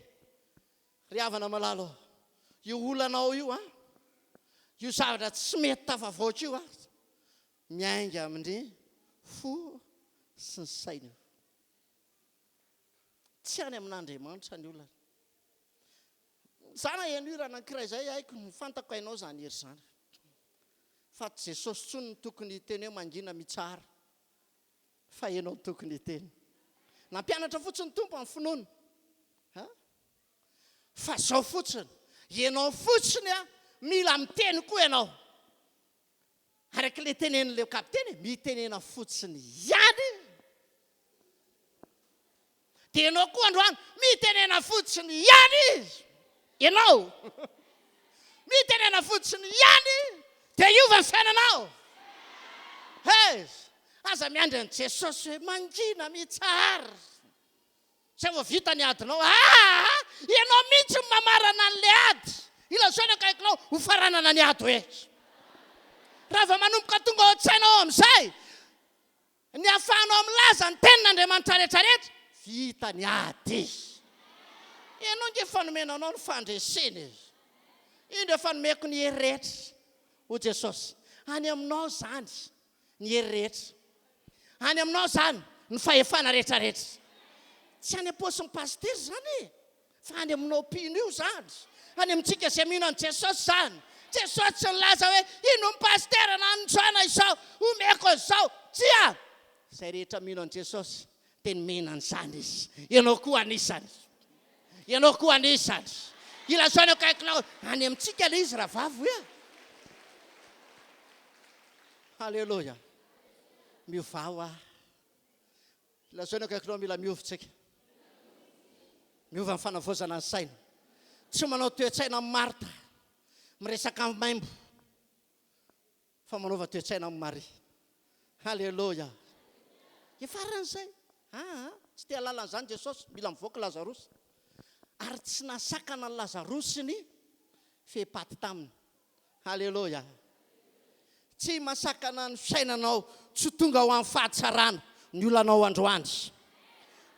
ry havana malala ô, io olanao io an, io zavatra tsy mety tafavoaka io an, miainga amin'ny fo sy ny saina io. Tsy any amin'Andriamanitra ny olana. Za naheno hira anankiray zay haiko, fantako hainao zany hira zany. Fa tsy Jesosy tsony no tokony hiteny hoe mangina mitsara fa enao no tokony hiteny. Nampianatra fotsiny ny Tompo amin'ny finoana. Ha? Fa zao fotsiny, enao fotsiny a, mila miteny koa enao. Araka ilay tenenin'ilay kapiteny, mitenena fotsiny ihany. Dia ianao koa androany, mitenena fotsiny ihany izy. Ianao. Mitenena fotsiny ihany dia hiova ny fiainanao. Hey! Aza miandry an'i Jesosy hoe mangina, mitsahara. Zay vao vita ny adinao. Aa! Ianao mihitsy no mamarana an'ilay ady. Ilazao ny akaikinao, ho faranana ny ady hoe. Raha vao manomboka tonga ao an-tsainao amin'izay ny ahafahanao milaza ny tenin'Andriamanitra rehetra rehetra, vita ny ady. Ianao ange efa nomena anao ny fandresena e. Indro efa nomeko ny hery rehetra, hoy Jesosy. Any aminao izany ny hery rehetra. Any aminao izany ny fahefana rehetra rehetra. Tsy any am-paosin'ny pasitera izany e! Fa any aminao mpino io izany. Any amintsika izay mino an'i Jesosy izany. Jesosy tsy nilaza hoe ino ny pasitera na ny Joana izao, omeko an'izao. Tsia! Izay rehetra mino an'i Jesosy dia nomena an'izany izy. Ianao koa anisany. Ianao koa anisany. Ilazao ny akaikinao, any amintsika ilay izy rahavavy hoe. Haleloia. Miovà hoa. Ilazao ny akaikinao mila miova tsika. Miova ny fanavaozana ny saina. Tsy manao toe-tsaina amin'i Marta, miresaka amin'ny maimbo, fa manaova toe-tsaina amin'i Maria. Haleloia. Hifarana izay. Aa, tsy te hahalala an'izany Jesosy, mila mivoaka Lazarosy. Ary tsy nahasakana an'i Lazarosy ny fehipaty taminy. Haleloia! Tsy masakana ny fiainanao tsy ho tonga ho amin'ny fahatsarana ny olanao androany.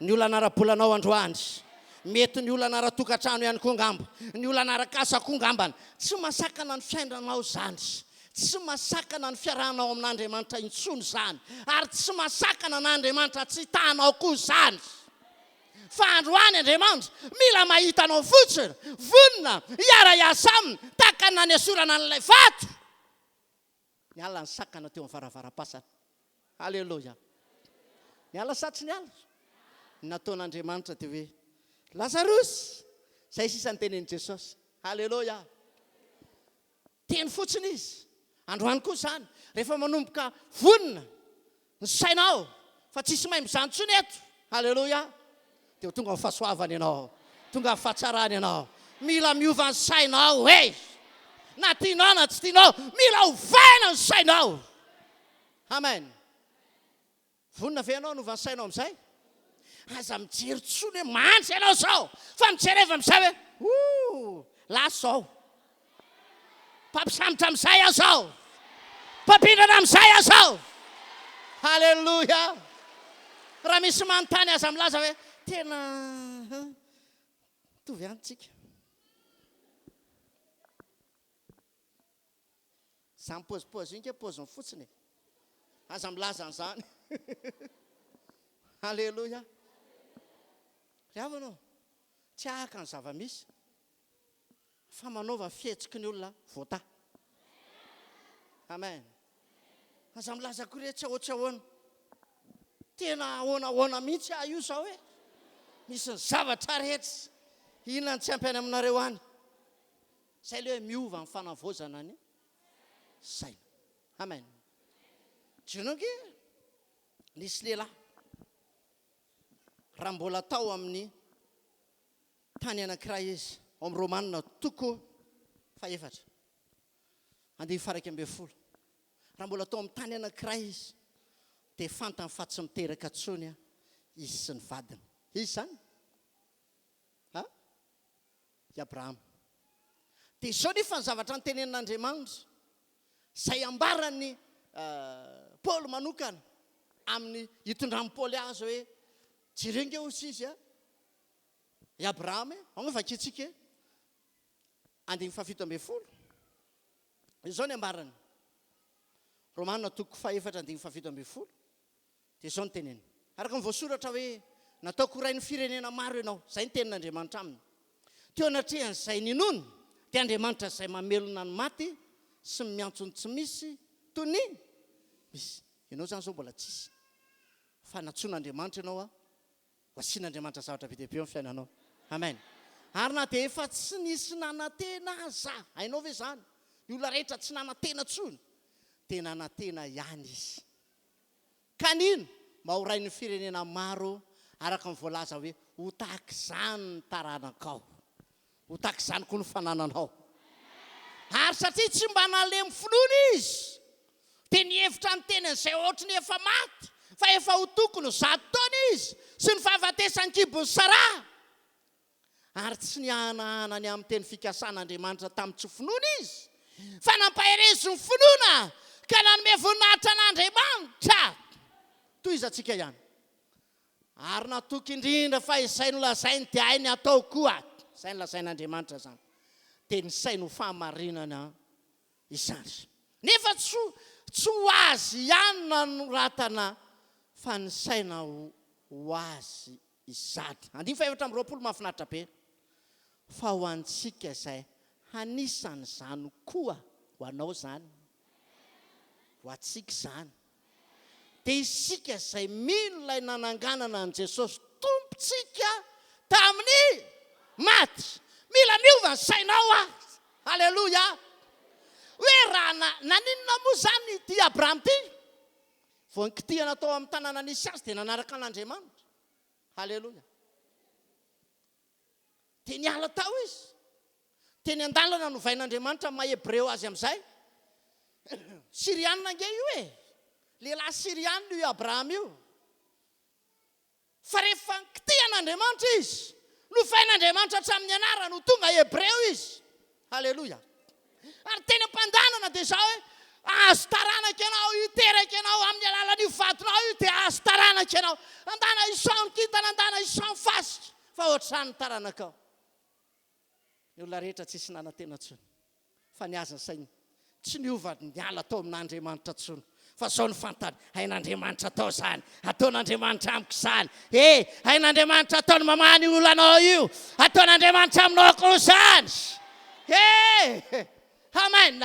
Ny olana ara-bolanao androany. Mety ny olana ara-tokantrano ihany koa angamba. Ny olana arak'asa koa angambany. Tsy masakana ny fiainanao izany. Tsy masakana ny fiarahanao amin'Andriamanitra intsony izany. Ary tsy masakana an'Andriamanitra tsy hitahanao koa izany. Fa androany Andriamanitra mila mahita anao fotsiny, vonona hiara-hiasa aminy tahaka ny nanesorana an'ilay vato. Niala ny sakana teo amin'ny varavaram-pasana. Aleloia. Niala sa tsy niala? Ny nataon'Andriamanitra dia hoe, Lazarosy! Izay sisa ny tenin'i Jesosy. Aleloia. Teny fotsiny izy. Androany koa izany, rehefa manomboka vonona ny sainao fa tsisy maimbo izany intsony eto, Haleloia, dia ho tonga amin'ny fahasoavana ianao, tonga amin'ny fahatsarana ianao. Mila miova ny sainao e! Na tianao na tsy tianao, mila ovaina ny sainao. Amen. Vonona ve ianao hanova ny sainao amin'izay? Aza mijery intsony hoe mahantra ianao izao, fa mijereva amin'izay hoe, Ooh, lasa izao. Mpampisambotra amin'izay aho izao. Mpampindrana amin'izay aho izao. Haleloia! Raha misy manontany aza milaza hoe, tena mitovy ihany tsika. Zany paozipaozy io nge paoziny fotsiny e. Aza milaza an'izany. Aleloia. Ry havana ô, tsy ahaka ny zava-misy fa manaova fihetsiky ny olona voatahy. Amen. Aza milaza akory hoe tsy ahoa tsy ahoana. Tena ahoana ahoana mihitsy aho io izao e. Misy ny zavatra rehetra. Inona no tsy ampy any aminareo any? Zay le hoe miova ny fanavaozana ny saina. Amen. Jereo ange nisy lehilahy raha mbola tao amin'ny tany anankiray izy, ao amin'ny Romana toko fahefatra, andininy faha-11. Raha mbola tao amin'ny tany anankiray izy, dia fantany fa tsy miteraka intsony izy sy ny vadiny. Iza izany? Ha? I Abrahama. Dia izao nefa ny zavatra notenenin'Andriamanitra, izay ambaran'i Paoly manokana amin'ny itondran'i Paoly azy hoe, jereo ange hoy izy a, i Abrahama e, ao no vakintsika e, andininy fahafito ambin'ny folo, izao ny ambarany, Romana toko fahefatra andininy fahafito ambin'ny folo. Dia izao no teneny, Araka ny voasoratra hoe, Nataoko ho rain'ny firenena maro ianao. Izay ny tenin'Andriamanitra aminy. Teo anatrehan'izay ninoany, dia Andriamanitra izay mamelona ny maty sy ny miantso ny tsy misy toy ny misy. Ianao izany izao mbola tsisy. Fa nantsoin'Andriamanitra ianao ho asian'Andriamanitra zavatra be dia be eo amin'ny fiainanao. Amen. Ary na dia efa tsy nisy nanantena aza, hainao ve izany? Ny olona rehetra tsy nanantena intsony, dia nanantena ihany izy. Ka nino mba ho rain'ny firenena maro Araka ny voalaza hoe, Ho tahaka izany ny taranakao. Ho tahaka izany koa ny fanananao. Ary satria tsy mba nalemy finoana izy, dia nihevitra ny tenany izay ohatry ny efa maty, fa efa ho tokony ho zato taona izy, sy ny fahafatesan'ny kibon'i Saraha. Ary tsy niahanahana ny amin'ny teny fikasan'Andriamanitra tamin'ny tsy finoana izy, fa nampaherezin'ny finoana ka nanome voninahitra an'Andriamanitra. Tohizantsika ihany. Ary natoky indrindra fa izay nolazainy dia hainy atao koa. Izay nolazain'Andriamanitra izany, dia nisainy ho fahamarinana izany. Nefa tsy tsy ho azy ihany no nanoratana fa nisaina ho ho azy izany. Andininy fahefatra amby 20 mahafinaritra be. Fa ho antsika izay hanisan'izany koa, ho anao izany, ho antsika izany. Dia isika izay mino ilay nananganana an'i Jesosy Tompontsika tamin'ny maty. Mila miova ny sainao aho. Aleloia. Hoe raha na, naninona moa izany ity Abrahama ity? Vao nikitihana tao amin'ny tanàna nisy azy dia nanaraka an'Andriamanitra. Aleloia. Dia niala tao izy. Teny an-dalana novain'Andriamanitra ny maha Hebreo azy amin'izay. Syrianina ange io e! Lehilahy Syrianina io Abrahama io. Fa rehefa nikitihan'Andriamanitra izy, novain'Andriamanitra hatramin'ny anarany ho tonga Hebreo izy. Haleloia! Ary teny am-pandanana dia izao hoe, Hahazo taranaka ianao, hiteraka ianao amin'ny alalan'io vadinao io dia hahazo taranaka ianao. Andana isao ny kintana, andana isao ny fasika, fa ohatr'izany ny taranakao. Ny olona rehetra tsisy nanantena intsony fa ny azy ny sainy tsy niova niala tao amin'Andriamanitra intsony fa zao no fantany, hain'Andriamanitra atao izany, ataon'Andriamanitra amiko izany, he, hain'Andriamanitra atao ny mamaha ny olanao io, ataon'Andriamanitra aminao koa izany, he, amen.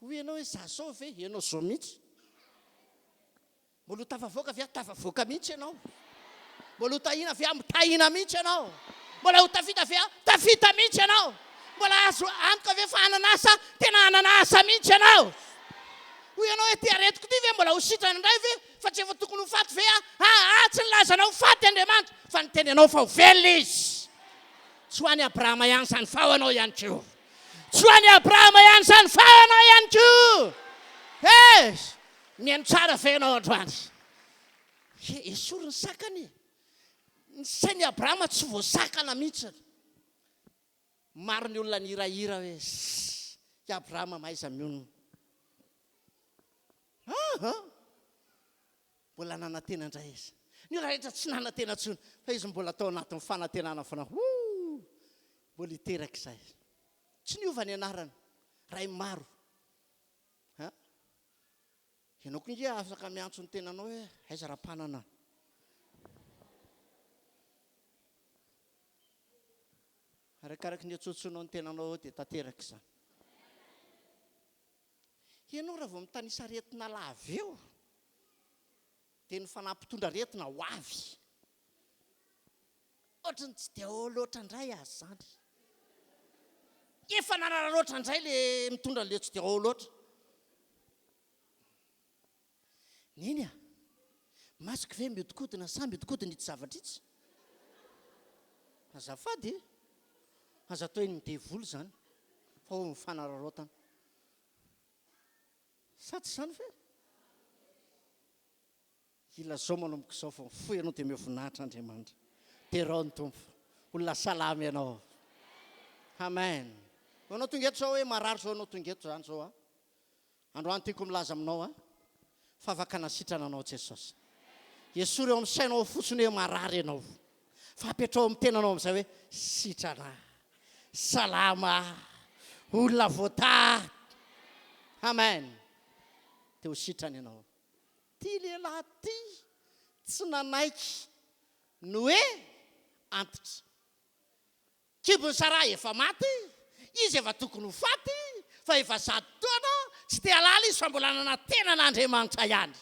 Hoy ianao hoe za zao ve? Ianao zao mihitsy. Mbola ho tafavoaka ve aho? Tafavoaka mihitsy ianao. Mbola ho tahiana ve aho? Mitahina mihitsy ianao. Mbola ho tafita ve aho? Tafita mihitsy ianao. Mbola azo antoka ve fa hanana asa? Tena hanana asa mihitsy ianao. Hoy ianao hoe ity aretiko ity ve mbola ho sitrana indray ve? Fa tsy efa tokony ho faty ve aho? Aa, tsy nilaza anao ho faty Andriamanitra, fa niteny anao fa ho velona Izy. Tsy ho an'i Abrahama ihany izany, fa ho anao ihany koa. Tsy ho an'i Abrahama ihany izany, fa ho anao ihany koa. He! Mihaino tsara ve ianao androany? He, esory ny sakana e! Ny sain'i Abrahama tsy voasakana mihitsy. Maro ny olona nihirahira hoe, Ssss, i Abrahama mahaiza mionona. Aha! Mbola nanantena indray izy. Ny olona rehetra tsy nanantena intsony, fa izy mbola tao anatin'ny fanantenana foana. Hoo! Mbola hiteraka izay. Tsy niova ny anarany. Ray maro. Ha? Ianao koa nge afaka miantso ny tenanao hoe aiza Rampanana? Arakaraky ny iantsoantsoanao ny tenanao eo dia tanteraka izany. Ianao raha vao mitanisa aretina lava eo dia ny fanahy mpitondra aretina ho avy. Ohatry ny tsy dia ao loatra indray aza izany. Efa nanararaotra indray le mitondra an'le tsy dia ao loatra. Neny a! Masoko ve mihodinkodina sa mihodinkodina itsy zavatra itsy? Azafady e! Aza atao eny devoly izany fa ho ny fanararaotana. Sa tsy izany ve? Ilazao manomboka izao fa mifoha ianao dia omeo voninahitra Andriamanitra. Derao ny Tompo. Olona salama ianao. Amen. Ianao tonga eto izao hoe marary izao ianao tonga eto izany izao a. Androany tiako milaza aminao a fa afaka nasitrana anao Jesosy. Esory eo amin'ny sainao ao fotsiny hoe marary ianao. Fa apetrao amin'ny tenanao amin'izay hoe sitrana aho. Salama aho. Olona voatahy aho. Amen. Dia ho sitrana ianao. Ty lehilahy ty tsy nanaiky ny hoe antitra. Kibon'i Saraha efa maty, izy efa tokony ho faty, fa efa zato taona, tsy te halala izy fa mbola nanantena an'Andriamanitra ihany.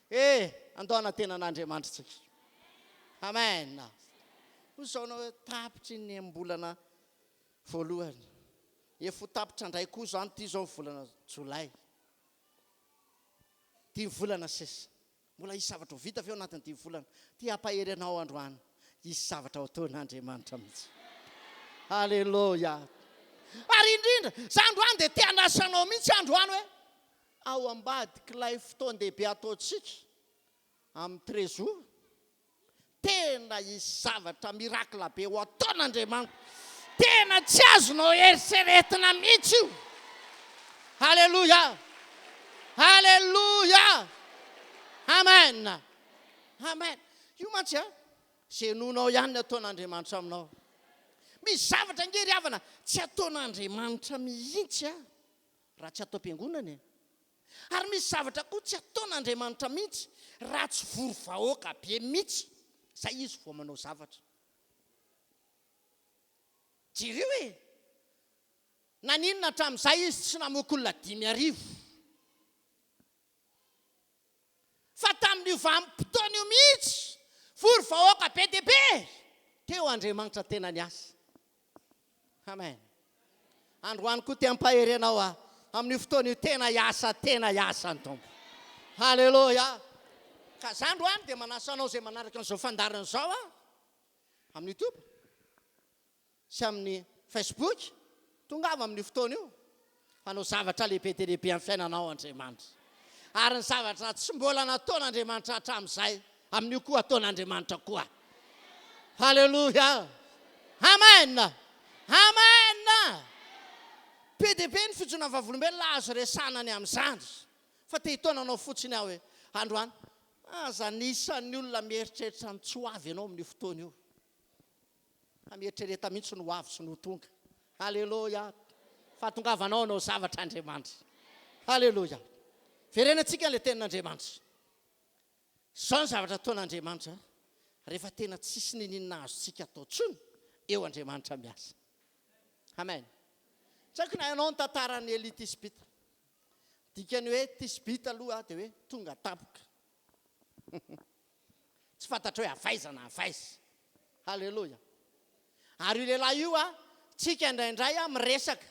E, andao hanantena an'Andriamanitra tsika. Amen. Hoy izao ianao hoe tapitry ny enim-bolana voalohany. Efa ho tapitra indray koa izany ity izao ny volana jolay. Dimy volana sisa. Mbola hisy zavatra ho vita ve ao anatin'ny dimy volana? Te hampahery anao androany. Hisy zavatra ho ataon'Andriamanitra mihitsy. Aleloia! Ary indrindra, za androany dia te hanasa anao mihitsy androany hoe, ao ambadik'ilay fotoan-dehibe ataontsika amin'ny Trésor, Tena hisy zavatra miracle be ho ataon'Andriamanitra. Tena tsy azonao eritreretina mihitsy io. Haleloia! Haleloia! Amen! Amen! Io mantsy a, izay inoanao ihany ny ataon'Andriamanitra aminao. Misy zavatra ange ry havana tsy ataon'Andriamanitra mihitsy a, raha tsy ato am-piangonana e. Ary misy zavatra koa tsy ataon'Andriamanitra mihitsy raha tsy vory vahoaka be mihitsy zay izy vao manao zavatra. Jereo e! Naninona hatramin'izay izy tsy namoaka olona 5000? Fa tamin'io vanim-potoana io mihitsy, vory vahoaka be dia be, teo Andriamanitra tena niasa. Amen. Androany koa te hampahery anao aho, amin'io fotoana io tena hiasa, tena hiasa ny Tompo. Haleloia. Ka za androany dia manasa anao izay manaraka an'izao fandaharana izao aho, amin'ny YouTube. sy amin'ny Facebook, tongava amin'io fotoana io, hanao zavatra lehibe dia lehibe amin'ny fiainanao Andriamanitra. Ary ny zavatra tsy mbola nataon'Andriamanitra hatramin'izay, amin'io koa hataon'Andriamanitra koa. Haleloia! Amen! Amen! Be dia be ny fijoroana vavolombelona azo resahana ny amin'izany. Fa te hitaona anao fotsiny aho hoe, androany, aza anisan'ny olona mieritreritra ny tsy ho avy ianao amin'io fotoana io. Fa mieritrereta mihitsy ny ho avy sy ny ho tonga. Haleloia! Fahatongavanao hanao zavatra Andriamanitra. Haleloia! Verenantsika ilay tenin'Andriamanitra. Izao ny zavatra ataon'Andriamanitra rehefa tena tsisy niniana azontsika atao intsony, eo Andriamanitra miasa. Amen. Tsy haiko na hainao ny tantaran'i Elia Tisbita. Dikan'ny hoe Tisbita aloha dia hoe tonga tampoka. Tsy fantatra hoe avy aiza na avy aiza. Haleloia. Ary io lehilahy io a, tsika indraindray a miresaka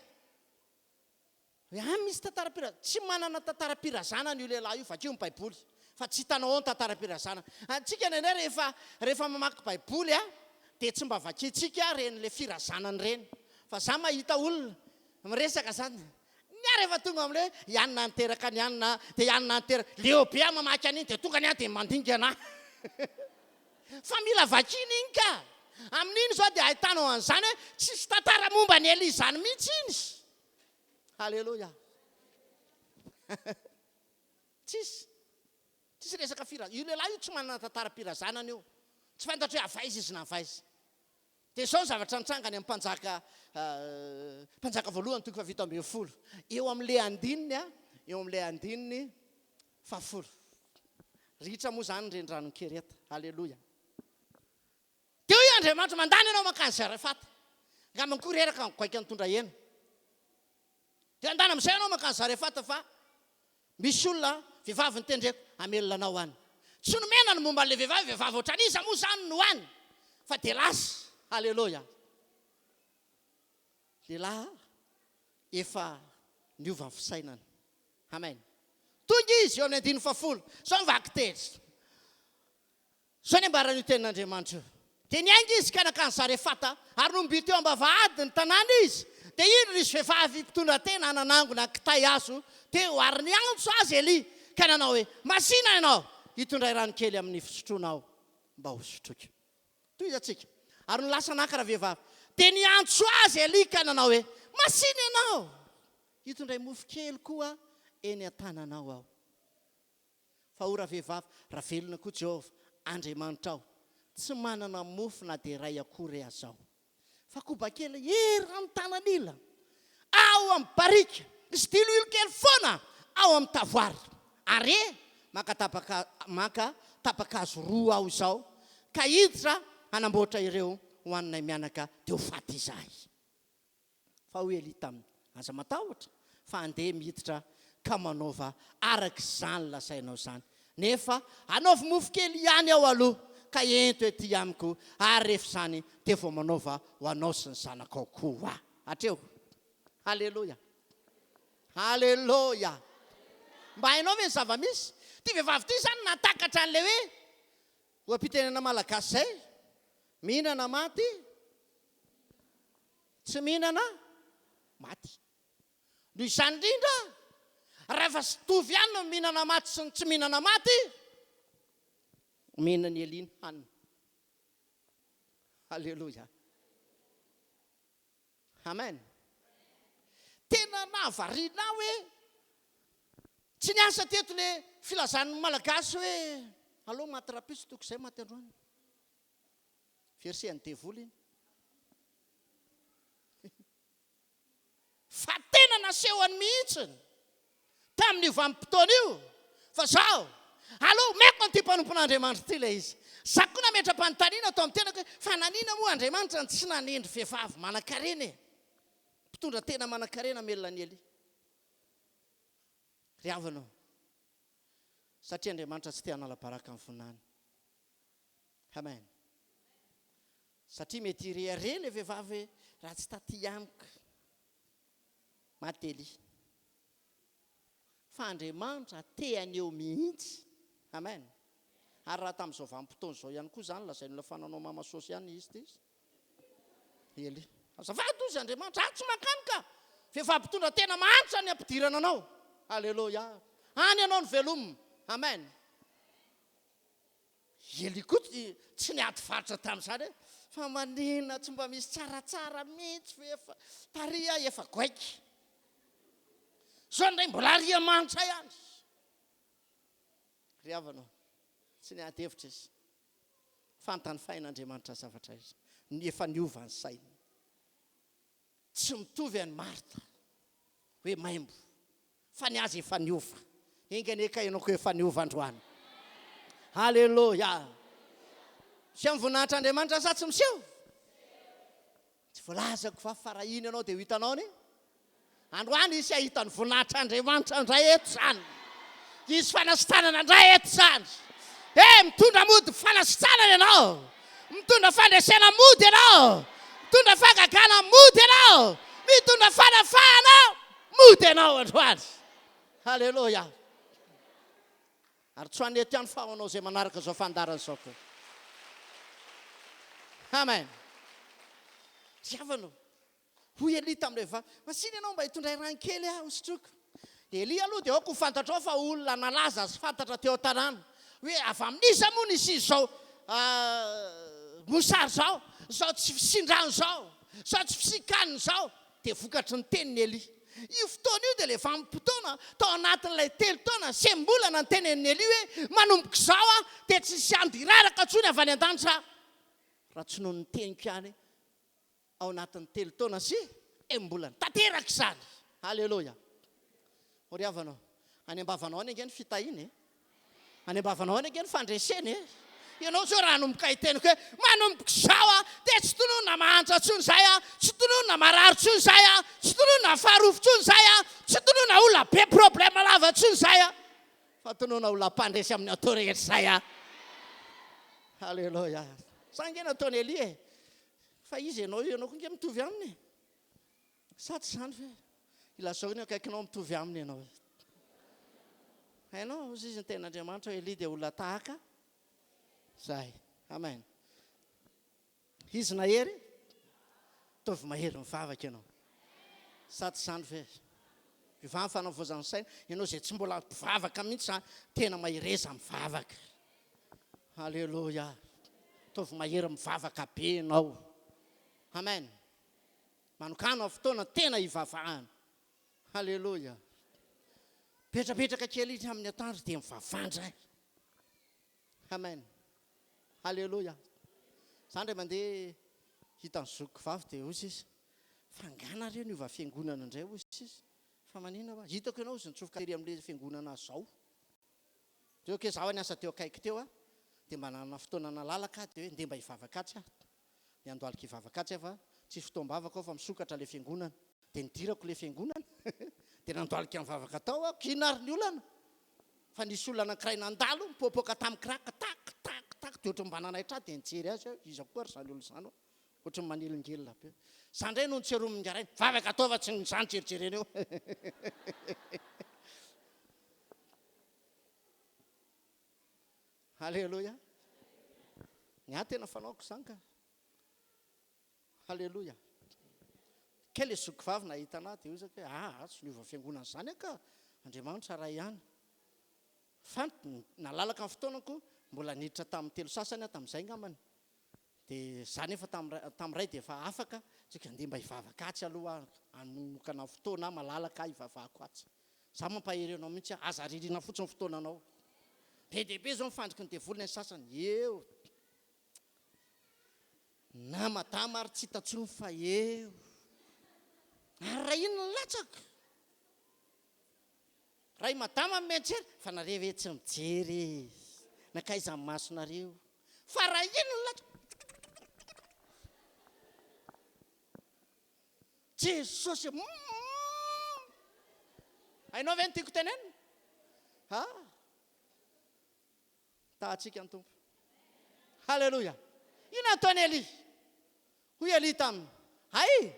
hoe any misy tantaram-pirazanana. Tsy manana tantaram-pirazanana io lehilahy io, vakio ny Baiboly fa tsy hitanao ao ny tantaram-pirazanana. Antsika indraindray rehefa rehefa mamaky Baiboly a, dia tsy mba vakintsika ireny ilay firazanana ireny. Fa za mahita olona miresaka zany, Ny ahy rehefa tonga amin'ilay hoe i Anna niteraka an'i Anna, dia i Anna niteraka, leo be aho mamaky an'iny dia tonga ny ahy dia mandingana aho. Fa mila vakiana iny ka! Amin'iny izao dia ahitanao an'izany hoe tsisy tantara momba an'i Elia izany mihitsy iny. Haleloia. Tsisy. Tsisy resaka fira. Io lehilahy io tsy manana tantaram-pirazanana io. Tsy fantatro hoe avy aiza izy na avy aiza. Dia izao ny zavatra nitranga any amin'ny Mpanjaka, Mpanjaka voalohany toko faha-17. Eo amin'ilay andininy, eo amin'ilay andininy fahafolo. Ritra moa izany ny reniranon'i Kereta. Aleloia. Dia hoy Andriamanitra, Mandany ianao mankany Zarefata. Angamba koa reraka ny goaika nitondra hena. Dia andana amin'izay ianao mankany Zarefata fa misy olona, vehivavy nitendreko, hamelona anao any. Tsy nomena ny momba an'ilay vehivavy, vehivavy ohatran'iza moa izany no any? Fa dia lasa. Haleloia. Lehilahy efa niova ny fisainany. Amen. Tonga izy eo amin'ny andininy fahafolo. Izao ny vakiteny. Izao ny ambaran'io tenin'Andriamanitra io, Dia niainga izy ka nankany Zarefata, ary nony mby teo am-bavahady ny tanàna izy, dia indro nisy vehivavy mpitondra tena nanangona kitay hazo teo, ary niantso azy Elia, ka nanao hoe, Masìna ianao, hitondray rano kely amin'ny fisotroana aho, mba hosotroiko. Tohizantsika. Ary nony lasa naka ravehivavy, dia niantso azy Elia ka nanao hoe, Masìna ianao, hitondray mofo kely koa eny an-tananao aho. Fa o ravehivavy, raha velona koa Jehovah, Andriamanitrao, tsy manana mofo na dia iray akory aza aho. Fa koba kely eran'ny tanan'ila, ao amin'ny barika, sy diloilo kely foana ao amin'ny tavoara. Ary e, maka tapaka, maka tapa-kazo roa aho izao, ka hiditra hanamboatra ireo ho haninay mianaka, dia ho faty izahay. Fa hoy Elia taminy, Aza matahotra, fa andeha miditra ka manaova araka izany lazainao izany. Nefa anaovy mofo kely ihany ao aloha, ka ento ety amiko, ary rehefa izany dia vao manaova ho anao sy ny zanakao koa. Hatreo. Haleloia! Haleloia! Mba hainao ve ny zava-misy? Ity vehivavy ity izany nahatakatra an'ilay hoe oha-pitenenana malagasy izay, mihinana maty, tsy mihinana maty. Noho izany indrindra, rahefa mitovy ihany ny mihinana maty sy ny tsy mihinana maty, omena an'i Elia ny hanina. Aleloia. Amen. Tena nahavariana ahy hoe tsy niasa teto le filazan'ny Malagasy hoe aleo maty rahampitso toko izay maty androany. Verset-n'ny devoly iny. Fa tena nasehony mihitsiny tamin'io vanim-potoana io fa zao, aleo omeko an'ity mpanompon'Andriamanitra ity ilay izy. Za koa nametra-panontaniana tao amin'ny tenako hoe fa nanina moa Andriamanitra no tsy nanendry vehivavy manan-karena e? Mpitondra tena manan-karena hamelona an'i Elia. Ry havana ô, satria Andriamanitra tsy te hanala baraka ny voninahiny. Amen. Satria mety hirehareha ilay vehivavy hoe raha tsy taty amiko maty Elia. Fa Andriamanitra te haneho mihitsy. Amen. Ary raha tamin'izao vanim-potoana izao ihany koa izany lazain'olona fa nanao mama sosy ihany izy ity izy. Elia. Azafady hozy Andriamanitra, aho tsy mankany ka. Vehivavy mpitondra tena mahantra ny ampidirana anao. Aleloia. Any ianao no velomina. Amen. Elia koa tsy niady varotra tamin'izany hoe fa manina tsy mba misy tsaratsara mihitsy ve efa tary aho efa goaiky. Zao indray mbola ary manitra ihany. Ry havana, tsy niady hevitra izy. Fantany fa hain'Andriamanitra zavatra izy. Efa niova ny sainy. Tsy mitovy an'i Martha hoe maimbo fa ny azy efa niova. Enga anie ka ianao koa efa niova androany. Aleloia! Miseho ny voninahitr'Andriamanitra sa tsy miseho? Tsy voalazako fa fa raha hino ianao dia ho hitanao ny Androany hisy hahita ny voninahitr'Andriamanitra indray eto izany. Hisy fanasitranana indray eto izany. He, mitondra mody fanasitranana ianao. Mitondra fandresena mody ianao. Mitondra fahagagana mody ianao. Mitondra fanafahana mody ianao androany. Haleloia. Ary tsy ho an'ny eto ihany fa ho anao izay manaraka izao fandaharana izao koa. Amen. Ry havana ô. Hoy Elia tamin'ilay vehivavy, Masìna ianao mba hitondray rano kely aho hosotroiko. Elia aloha dia aoka ho fantatrao fa olona nalaza sy fantatra teo an-tanàna. Hoe avy amin'iza moa nisian'izao mosary izao, izao tsy fisian-drano izao, izao tsy fisian-kanina izao? Dia vokatry ny tenin'i Elia. Io fotoana io dia ilay vanim-potoana tao anatin'ilay telo taona sy enim-bolana nitenenin'i Elia hoe, Manomboka izao aho dia tsy hisy ando hiraraka intsony avy any an-danitra raha tsy noho ny teniko ihany ao anatin'ny telo taona sy enim-bolana. Tanteraka izany! Aleloia! O ry havana ô, any am-bavanao any ange ny fitahiana e! Any am-bavanao any ange ny fandresena e! Ianao izao raha hanomboka hiteny hoe, manomboka izao aho, dia tsy tononina mahantra intsony izay aho, tsy tononina marary intsony izay aho, tsy tononina farofy intsony izay aho, tsy tononina olona be problème lava intsony izay aho, fa tononina olona mpandresy amin'ny atao rehetra izay aho. Aleloia! Izany ange no ataon'i Elia e! Fa iza ianao io? Ianao koa ange mitovy aminy e! Sa tsy izany ve? Ilazao ny akaikinao mitovy aminy ianao. Hainao, hozy izy ny tenin'Andriamanitra hoe Elia dia olona tahaka izahay. Amen. Izy nahery? Ataovy mahery mivavaka ianao. Sa tsy izany ve? Vivant ny fanavaozan'ny saina. Ianao izay tsy mbola mpivavaka mihitsy izany, tena mahereza mivavaka. Alléluia. Ataovy mahery mivavaka be ianao. Amen. Manokàna fotoana tena hivavahana. Alléluia. Mipetrapetraka kely iny amin'ny atoandro dia mivavaha indray. Amen. Alléluia. Za indray mandeha hitan'ny zokiko vavy dia hoy izy, fa angaha nareo niova fiangonana indray hoy izy. Fa maninona hoa? Hitako ianao hozy nitsofoka tery amin'ilay fiangonana zao. Teo ake zaho niasa teo akaiky teo aho dia mba nanana fotoana nalalaka aho dia hoe ndeha mba hivavaka atsy aho. Dia andohalika hivavaka atsy aho fa tsisy fotoam-bavaka ao fa misokatra ilay fiangonana. Dia nidirako ilay fiangonana dia nandohalika nivavaka tao aho. K'inona ary ny olana? Fa nisy olona anankiray nandalo nipoapoaka tamin'ny crack tak tak tak dia ohatran'ny mba nanaitra ahy dia nijery azy aho, iza koa ary izany olona izany hoa? Ohatran'ny manelingelina be. Za indray no notseromin'ny rainy, vavaka atao fa tsy ny izany jerijerena eo. Aleloia. Ny ahy tena fanaoko izany ka. Aleloia. Kay le zoky vavy nahita anah dia hoy izy hoe aa tsy niova fiangonana izany aho ka, Andriamanitra ray ihany. Fa nalalaka ny fotoanako, mbola niditra tamin'ny telo sasany aho tamin'izay angambany. Dia za nefa tamin'ny ray dia efa afaka, saika andeha mba hivavaka atsy aloha aho, hanokana fotoana aho malalaka aho hivavahako atsy. Za mampahery anao mihitsy aho, aza aririna fotsiny ny fotoananao. Be dia be izao ny fandriky ny devoly ny an'ny sasany, eo. Na madama ary tsy hita intsony fa eo. Ary raha iny ny latsaka? Raha i madama no mianjera, fa nareo ve tsy mijery e? Nankaiza ny masonareo? Fa raha iny ny latsaka. Jesosy e! Hainao ve ny tiako tenenina? Ha? Tahatsika ny Tompo. Haleloia! Inona nataon'i Elia? Hoy Elia taminy, Hay!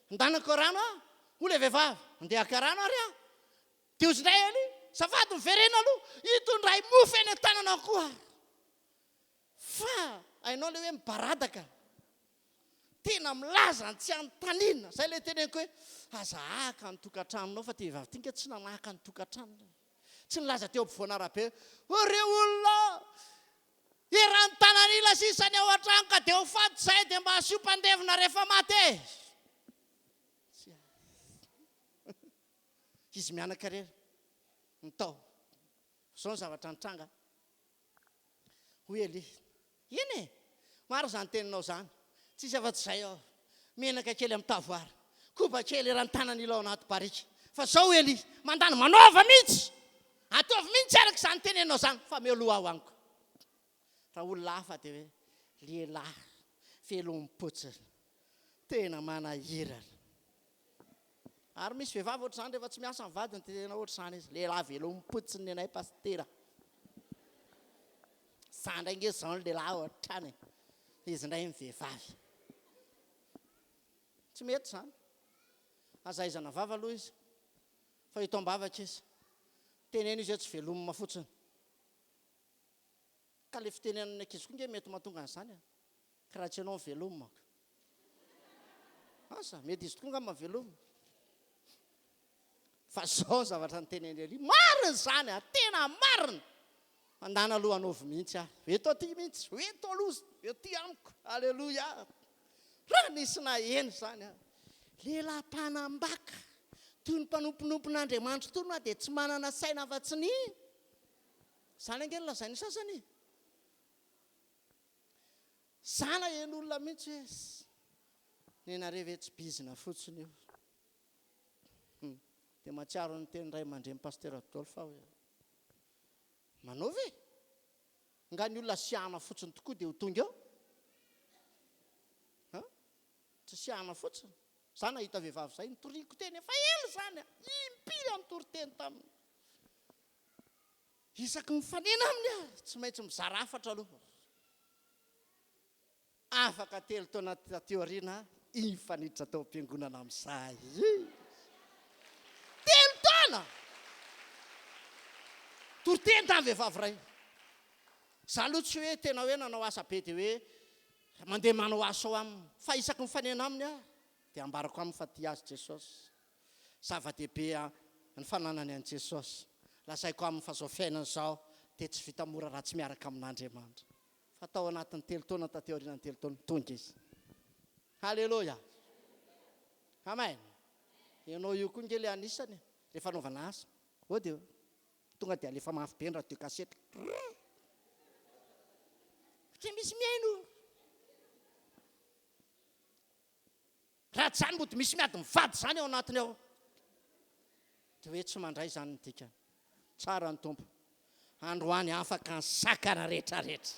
Ndana haka rano aho. Hoy ilay vehivavy, Andeha haka rano ary aho. Dia hoy indray Elia, Azafady, miverena aloha, itondray mofo eny an-tananao koa. Fa hainao ilay hoe mibaradaka. Tena milaza ny tsy anontaniana. Izay ilay teneniko hoe, aza ahaka ny tokantranonao, fa ity vehivavy ity ange tsy nanahaka ny tokantranony. Tsy nilaza teo ampovoan'arabe hoe, Ry olona ô! Eran'ny tanan'ila sisa ny ao an-trano ka dia ho faty izahay dia mba asio mpandevina rehefa maty e! Tsia. Izy mianaka irery no tao. Izao ny zavatra nitranga. Hoy Elia, Eny e! Marina izany teninao izany. Tsisy afa-tsy izay ao. Menaka kely amin'ny tavoara. Koba kely eran'ny tanan'ila ao anaty barika. Fa izao Elia, mandany manaova mihitsy! Ataovy mihitsy araka izany teneninao izany, fa omeo loha aho amiko. Raha olona hafa dia hoe, lehilahy velom-potsiny. Tena manahirana. Ary misy vehivavy ohatr'izany rehefa tsy miasa ny vadiny dia tena ohatr'izany izy. Lehilahy velom-potsiny ny anay pasitera. Za indray nge zao ny lehilahy ao an-trano e. Izy indray ny vehivavy. Tsy mety izany. Aza aizana vava aloha izy. Fa eto am-bavaka izy. Teneno izy hoe tsy velomina fotsiny. Ka le fitenenan'ny ankizy koa nge mety mahatonga an'izany e. Ka raha tsy ianao no velomako. Asa, mety izy tokoa angamba veloma. Fa zao ny zavatra notenenin'i Elia, marina izany a, tena marina. Mandana aloha anaovy mihitsy aho. Eto aty mihitsy, eto aloha, ety amiko. Aleloia. Raha nisy naheno izany aho. Lehilahy mpanambaka, toy ny mpanomponompon'Andriamanitra itony aho dia tsy manana saina afa-tsy ny Izany ange no lazain'ny sasany e. Za naheno olona mihitsy hoe nenareo ve tsy bizina fotsiny io. Hum. Dia mahatsiaro ny teny ray aman-dreny Pasteur Adolphe aho hoe manao ve? Nga ny olona siahana fotsiny tokoa dia ho tonga eo? Ha? Tsy siahana fotsiny. Za nahita vehivavy izay nitoriako teny efa ela izany a! Impiry aho nitory teny taminy. Isaky ny mifanena aminy aho, tsy maintsy mizara hafatra aloha. Afaka telo taona taty aoriana, efa niditra tao am-piangonana amin'izay izy. Telo taona! Toriteny tamin'ny vehivavy iray. Izaho aloha tsy hoe tena hoe nanao asa be dia hoe mandeha manao asa ao aminy. Fa isaky ny mifanena aminy aho, dia ambarako aminy fa tia azy Jesosy. Zava-dehibe ny fananany an'i Jesosy. Lazaiko aminy fa izao fiainana izao dia tsy vita mora raha tsy miaraka amin'Andriamanitra. Fa tao anatin'ny telo taona taty aorianan'ny telo taona, tonga Izy. Haleloia! Amen! Ianao io koa nge le anisany e, rehefa anaovana asa, oh dia tonga dia alefa mafy be ny radio cassette. Tsy misy mihaino. Raha tsy izany mody misy miady mivady izany ao anatiny ao. Dia hoe tsy mandray izany ny dikany. Tsara ny Tompo. Androany afaka ny sakana rehetra rehetra.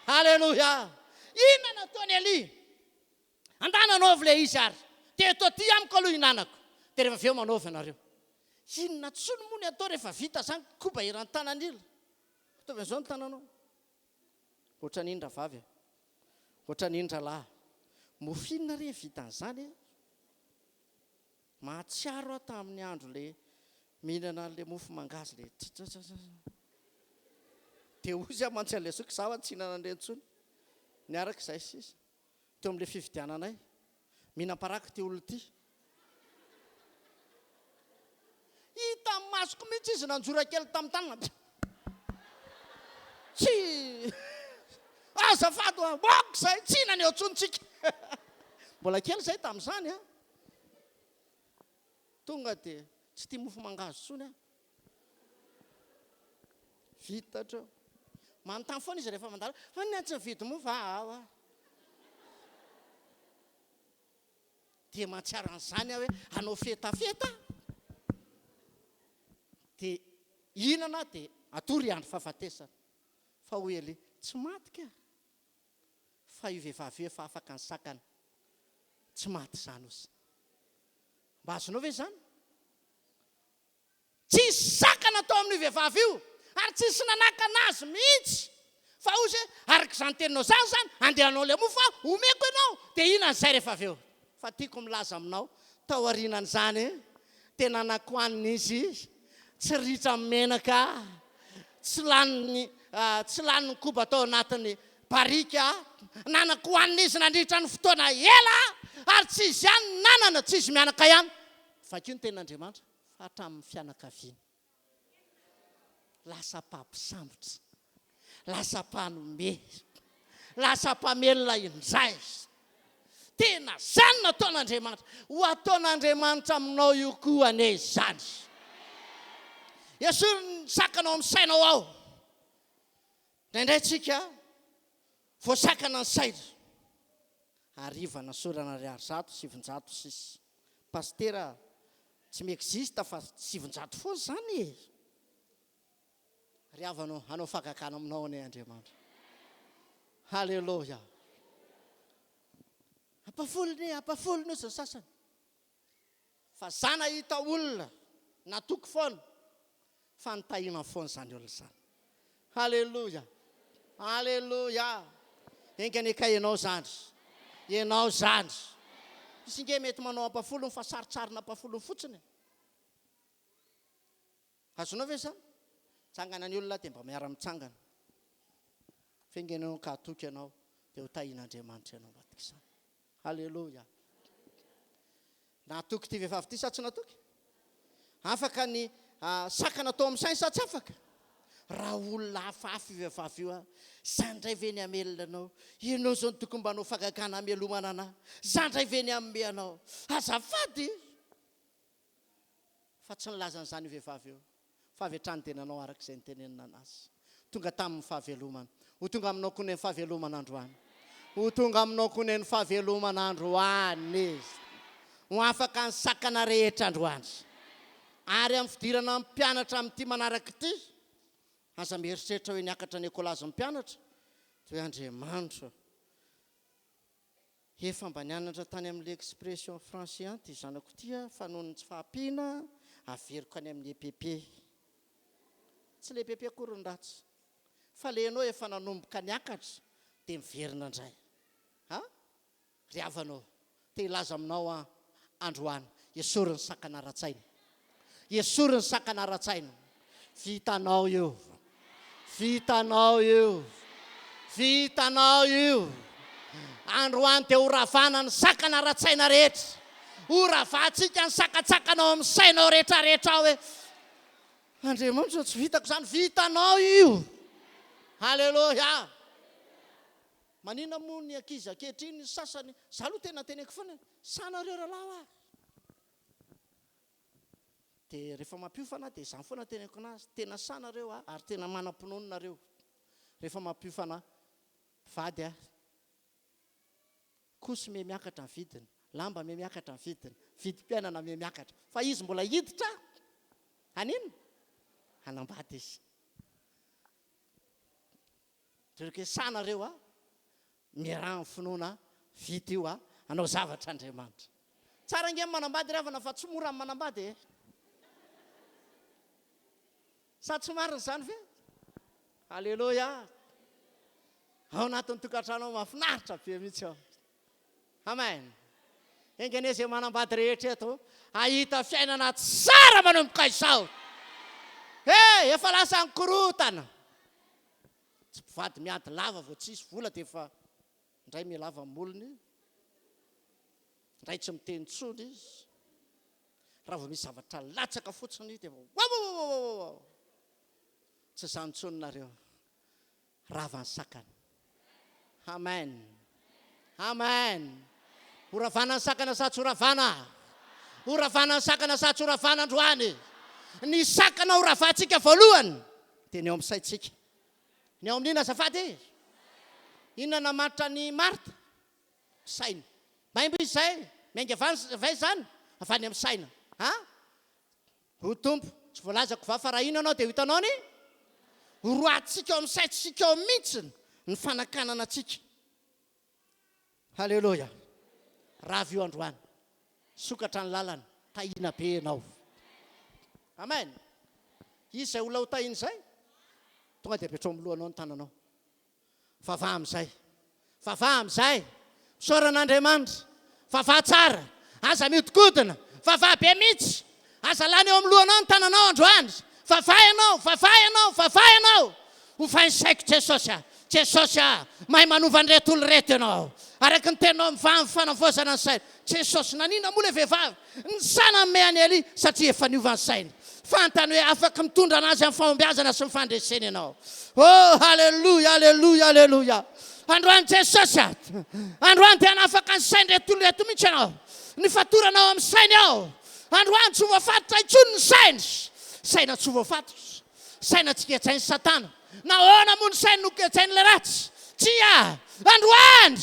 Haleloia! Inona nataon'i Elia? Andana anaovy ilay izy ary. Dia eto aty amiko aloha hinanako. Dia rehefa avy eo manaova ianareo. Inona intsony moa ny atao rehefa vita izany koba eran'ny tanan'ila? Ataovy an'izao ny tananao. Ohatran'iny rahavavy e. Ohatran'iny rahalahy. Mofo inona re vitan'izany e? Mahatsiaro aho tamin'ny andro le mihinana an'le mofo mangahazo le tsitsitsitsitsits. Dia hozy aho mantsy an'ilay zoky, izaho tsy hihinana an'ireny intsony. Niaraka izahay sisa. Teo amin'ilay fividiananay. Mihinam-paraky ity olona ity. Hitan'ny masoko mihitsy izy nanjora kely tamin'ny tanana. Tsy azafady hoa, ok izay, tsy hihinana eo intsony tsika. Mbola kely izahay tamin'izany an. Tonga dia tsy tia mofo mangahazo intsony aho. Vita hatreo. Manontany foana izy rehefa mandalo, fa inona tsy nividy mofo aho ah. Dia mahatsiaro an'izany aho hoe hanao fetafeta dia hihinana dia hatory hiandry fahafatesana. Fa hoy Elia, tsy maty ka! Fa io vehivavy io efa afaka ny sakana. Tsy maty izany ozy. Mba azonao ve izany? Tsisy sakana tao amin'io vehivavy io, ary tsisy nanakana azy mihitsy. Fa hozy hoe, araka izany teninao izany izany, andeha hanao ilay mofo aho, omeko ianao, dia inona izay rehefa avy eo? Fa tiako milaza aminao, taorianan'izany, dia nanakoanina izy, tsy ritra amin'ny menaka, tsy lanin'ny, tsy lanin'ny koba tao anatin'ny barika, nanakoanina izy nandritra ny fotoana ela, ary tsy izy ihany no nanana, tsy izy mianaka ihany. Vakio ny tenin'Andriamanitra fa hatramin'ny fianakaviany. Lasa mpampisambotra, lasa mpanome, lasa mpamelona indray. Tena izany no ataon'Andriamanitra. Ho ataon'Andriamanitra aminao io koa anie izany. Esory ny sakana ao amin'ny sainao ao. Indraindray tsika voasakana ny saina. Hariva nasorana ariary 900 sisa. Pasitera a, tsy mi-existe fa 900 foana izany e! Ry havana ô, hanao fahagagana aminao anie Andriamanitra. Haleloia! Ampafolony e, ampafolony hozy ny sasany. Fa za nahita olona natoky foana fa nitahina foana izany olona izany. Haleloia! Haleloia! Enga anie ka ianao izany. Ianao izany. Misy nge mety manao ampafolony fa sarotsarona ampafolony fotsiny e. Azonao ve izany? Tsangana ny olona dia mba miara-mitsangana. Fa enga anie ka hatoky ianao dia ho tahian'Andriamanitra ianao ambadik'izany. Haleloia. Natoky ity vehivavy ity sa tsy natoky? Afaka ny sakana tao amin'ny sainy sa tsy afaka? Raha olona hafahafa io vehivavy io a, za indray ve ny hamelona anao? Ianao izao no tokony mba hanao fagagana hamelomana anah. Za indray ve ny hanome anao? Azafady! Fa tsy nilaza an'izany io vehivavy io, fa avy hatrany dia nanao araka izay nitenenina anazy. Tonga taminy ny fahavelomana. Ho tonga aminao koa ny fahavelomana androany. Ho tonga aminao koa ny fahavelomana androany. Ho afaka ny sakana rehetra androany. Ary amin'ny fidirana ny mpianatra amin'ity manaraka ity, aza mieritreritra hoe niakatra ny ekolazy ny mpianatra, dia hoe Andriamanitra ô, Efa mba nianatra tany amin'ny l'expression français ihany ity zanako ity aho fa noho ny tsy fahampiana averiko any amin'ny EPP. Tsy le EPP akory no ratsy fa le ianao efa nanomboka niakatra dia miverina indray. Ha? Ry havana ô, te hilaza aminao aho androany, esory ny sakana ara-tsaina. Esory ny sakana ara-tsaina. Vitanao io. Vitanao io. Vitanao io. Androany dia horavana ny sakana ara-tsaina rehetra. Horavantsika ny sakantsakana ao amin'ny sainao rehetrarehetra ao hoe, Andriamanitra tsy vitako izany. Vitanao io. Haleloia. Maninona moa ny ankizy ankehitriny ny sasany, za aloha tena teneniko foana, sahy nareo rahalahy hoa. Dia rehefa mampiofana dia izany foana teneniko anazy, tena sahy nareo a, ary tena manam-pinoana nareo rehefa mampiofana mpivady a. Kosy miha miakatra ny vidiny, lamba miha miakatra ny vidiny, vidim-piainana miha miakatra, fa izy mbola hiditra haninona? Hanambady izy. Jereo hoe sahy nareo a, miaraha amin'ny finoana, vita io a, hanao zavatra Andriamanitra. Tsara ange ny manambady ry havana fa tsy mora ny manambady e. Sa tsy marina izany ve? Aleloia. Ao anatin'ny tokantrano ao mahafinaritra be mihitsy ao. Amen. Enga anie izay manambady rehetra eto hahita fiainana tsara manomboka izao. He, efa lasa ny korotana. Tsy mpivady miady lava vao tsisy vola dia efa indray mihalava ny molony, indray tsy miteny intsony izy. Raha vao misy zavatra latsaka fotsiny dia efa wawawawawawaw! Tsy izany intsony nareo. Rava ny sakana. Amen. Amen. Ho ravana ny sakana sa tsy ho ravana? Ho ravana ny sakana sa tsy ho ravana androany? Ny sakana ho ravantsika voalohany dia ny ao amin'ny saintsika. Ny ao amin'inona azafady? Inona namaritra an'i Marta? Saina. Maimbo izy izay. Miainga avy any avy aiza izany? Avy any amin'ny saina. Ha? O Tompo, tsy voalazako va fa raha hino ianao dia ho hitanao ny horoahantsika ao amin'ny saintsika ao mihitsy ny fanakanana antsika. Haleloia. Rava io androany. Sokatra ny lalana. Tahiana be ianao. Amen. Iza izay olona ho tahiana izay? Tonga dia apetrao amin'ny lohanao ny tananao. Vavaha amin'izay. Vavaha amin'izay. Misaora an'Andriamanitra. Vavaha tsara. Aza mihodinkodina. Vavaha be mihitsy. Aza lany eo amin'ny lohanao ny tananao androany. Vavaha ianao, vavaha ianao, vavaha ianao. Ovay ny saiko Jesosy a. Jesosy a. Mahay manova an'ireto olona ireto ianao. Araka ny teninao mivaha ny fanavaozana ny saina. Jesosy, naninona moa ilay vehivavy nisahy nanome an'i Elia? Satria efa niova ny sainy. Fantany hoe afaka mitondra anazy amin'ny fahombiazana sy ny fandresena ianao. Oh, haleloia, haleloia, haleloia. Androany Jesosy a! Androany dia hanafaka ny sain'ireto olona ireto mihitsy ianao. Ny fatorana ao amin'ny sainy ao. Androany tsy ho voafatotra intsony ny sainy. Saina tsy ho voafatotra. Saina tsy gejain'i Satana. Nahoana moa ny sainy no gejain'ilay ratsy? Tsia! Androany!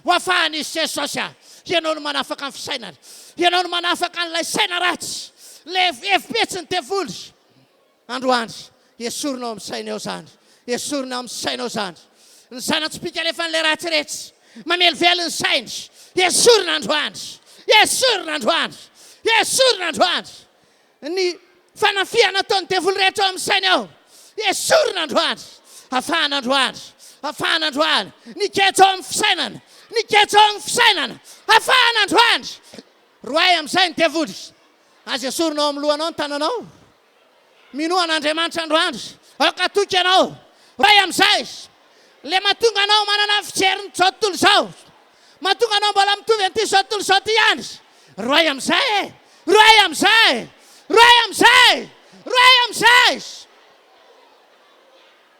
Ho afahana izy Jesosy a! Ianao no manafaka ny fisainany. Ianao no manafaka an'ilay saina ratsy. Ilay hevi-petsin'ny devoly. Androany, esorina ao amin'ny sainy ao izany. Esorina ao amin'ny sainao izany. Ny zana-tsipìka alefan'ilay ratsy rehetra. Mamelively ny sainy. Esorina androany. Esorina androany. Esorina androany. Ny fanafihana ataon'ny devoly rehetra ao amin'ny sainy ao, esorina androany, afahana androany, afahana androany, ny ketsa ao amin'ny fisainana, ny ketsa ao amin'ny fisainana, afahana androany. Roahy amin'izay ny devoly, aza esorina ao amin'ny lohanao ny tananao. Minoa an'Andriamanitra androany, aoka hatoky ianao. Roahy amin'izay, ilay mahatonga anao manana ny fijerin'izao tontolo izao. Mahatonga anao mbola mitovy an'ity izao tontolo izao ity ihany. Roahy amin'izay e! Roahy amin'izay! Roahy amin'izay! Roahy amin'izay!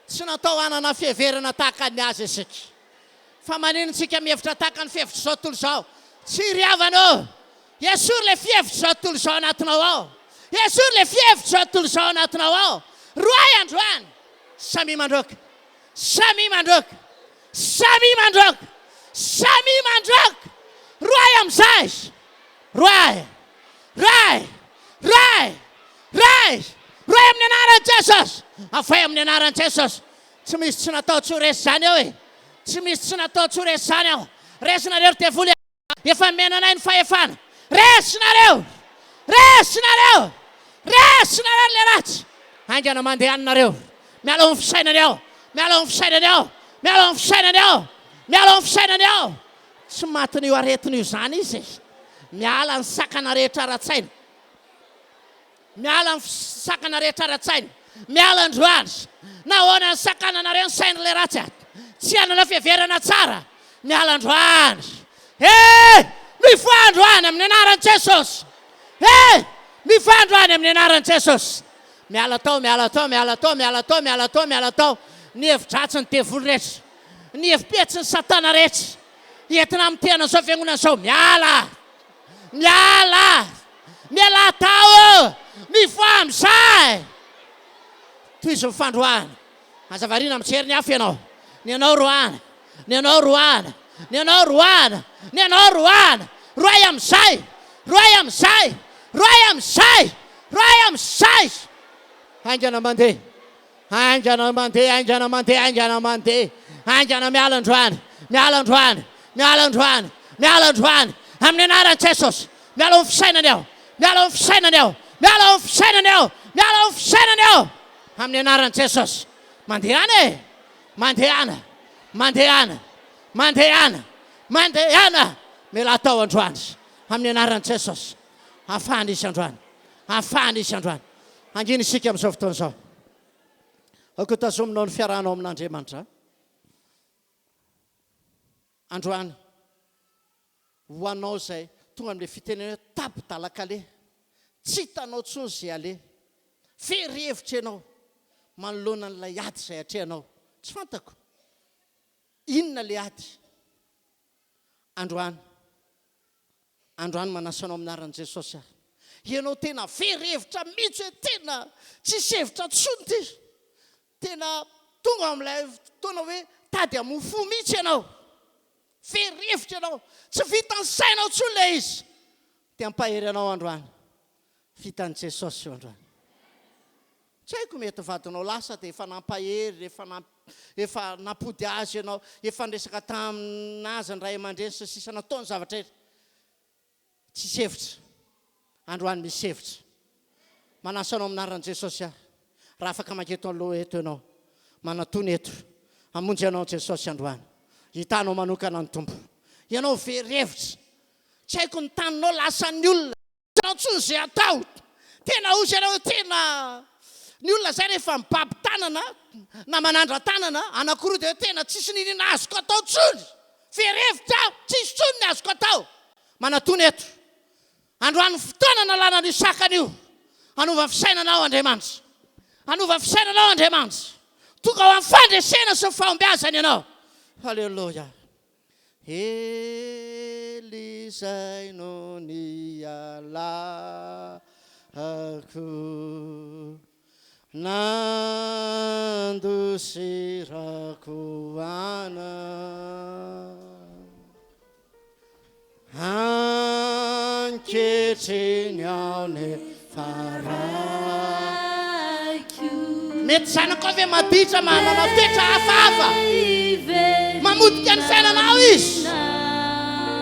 Tsy natao hanana fiheverana tahaka ny azy isika. Fa maninona isika mihevitra tahaka ny fihevitr'izao tontolo izao? Tsy ry havana ô! Esory ilay fihevitr'izao tontolo izao anatinao ao. Esory ilay fihevitr'izao tontolo izao anatinao ao. Roahy androany! Samia mandroaka! Samia mandroaka! Samia mandroaka! Samia mandroaka! Roahy amin'izay! Roahy! Roahy! Roahy! Roahy! Roahy amin'ny anaran'i Jesosy! Avoay amin'ny anaran'i Jesosy! Tsy misy tsy natao tsy ho resy izany eo e! Tsy misy tsy natao tsy ho resy izany ao! Resinareo ry devoly a! Efa nomena anay ny fahefana. Resinareo! Resinareo! Resinareo ilay ratsy! Haingana mandehana nareo. Miala ao amin'ny fisainany ao. Miala ao amin'ny fisainany ao. Miala ao amin'ny fisainany ao. Miala ao amin'ny fisainany ao. Tsy matin'io aretina io izany izy e. Miala ny sakana rehetra ara-tsaina. Miala ny sakana rehetra ara-tsaina. Miala androany. Nahoana ny sakananareo ny sain'ilay ratsy a? Tsy hanana fiheverana tsara. Miala androany. He! Mifoha androany amin'ny anaran'i Jesosy. He! Mifoha androany amin'ny anaran'i Jesosy. Miala tao, miala tao, miala tao, miala tao, miala tao, miala tao. Ny hevi-dratsin'ny devoly rehetra. Ny hevi-petsin'ny satana rehetra. Entina amin'ny tenan'izao fiangonana izao. Miala! Miala! Mialà tao ô! Mivoaha amin'izay! Tohizo ny fandroahana. Aza variana mijery ny hafa ianao. Ny anao roahana. Ny anao roahana. Ny anao roahana. Ny anao roahana. Roahy amin'izay! Roahy amin'izay! Roahy amin'izay! Roahy amin'izay! Haingana mandeha. Haingana mandeha, haingana mandeha, haingana mandeha, haingana miala androany, miala androany, miala androany, miala androany, amin'ny anaran'i Jesosy, miala ao amin'ny fisainany aho, miala ao amin'ny fisainany aho, miala ao amin'ny fisainany aho, miala ao amin'ny fisainany aho, amin'ny anaran'i Jesosy. Mandehana e! Mandehana, mandehana, mandehana, mandehana, mialà tao androany, amin'ny anaran'i Jesosy. Afahana izy androany, afahana izy androany. Hangina isika amin'izao fotoana izao. Aoka ho tazominao ny fiarahanao amin'Andriamanitra androany. Ho anao izay tonga amin'ilay fitenenana hoe tapi-dalan-kaleha, tsy hitanao intsony izay aleha, very hevitra ianao manoloana an'ilay ady izay atrehanao. Tsy fantako inona ilay ady androany. Androany manasa anao amin'ny anaran'i Jesosy aho. Ianao tena very hevitra mihitsy hoe tena tsisy hevitra intsony ity. Tena tonga amin'ilay fotoana hoe tady hamoa fo mihitsy ianao. Very hevitra ianao. Tsy vitan'ny sainao intsony ilay izy. Te hampahery anao androany. Vitan'i Jesosy io androany. Tsy haiko mety vadinao lasa dia efa nampahery, efa efa nampody azy ianao, efa niresaka tamin'azy ny ray aman-dreny sy ny sisa nataony zavatra rehetra. Tsisy hevitra. Androany misy hevitra. Manasa anao amin'ny anaran'i Jesosy aho. Raha afaka manketo aloha eto ianao, manatona eto. Hamonjy anao Jesosy androany. Hitanao manokana ny Tompo. Ianao very hevitra. Tsy haiko ny taninao lasan'ny olona. Tsy hainao intsony izay atao. Tena hozy ianao hoe tena ny olona izay rehefa mibaby tanana na manandra-tanana anankiroa dia hoe tena tsisy n'inona azoko atao intsony. Very hevitra aho, tsisy intsony ny azoko atao. Manatona eto. Androany fotoana nalana an'io sakana io. Hanova ny fisainanao Andriamanitra. Hanova ny fisainanao Andriamanitra. Tonga ho amin'ny fandresena sy ny fahombiazana ianao. Haleloia. Hely izay no nialako, nandosirako ana. Ankehitriny aho nefa raiko. Mety zanakao ve maditra manana toetra hafahafa? Mamotika ny fiainanao izy.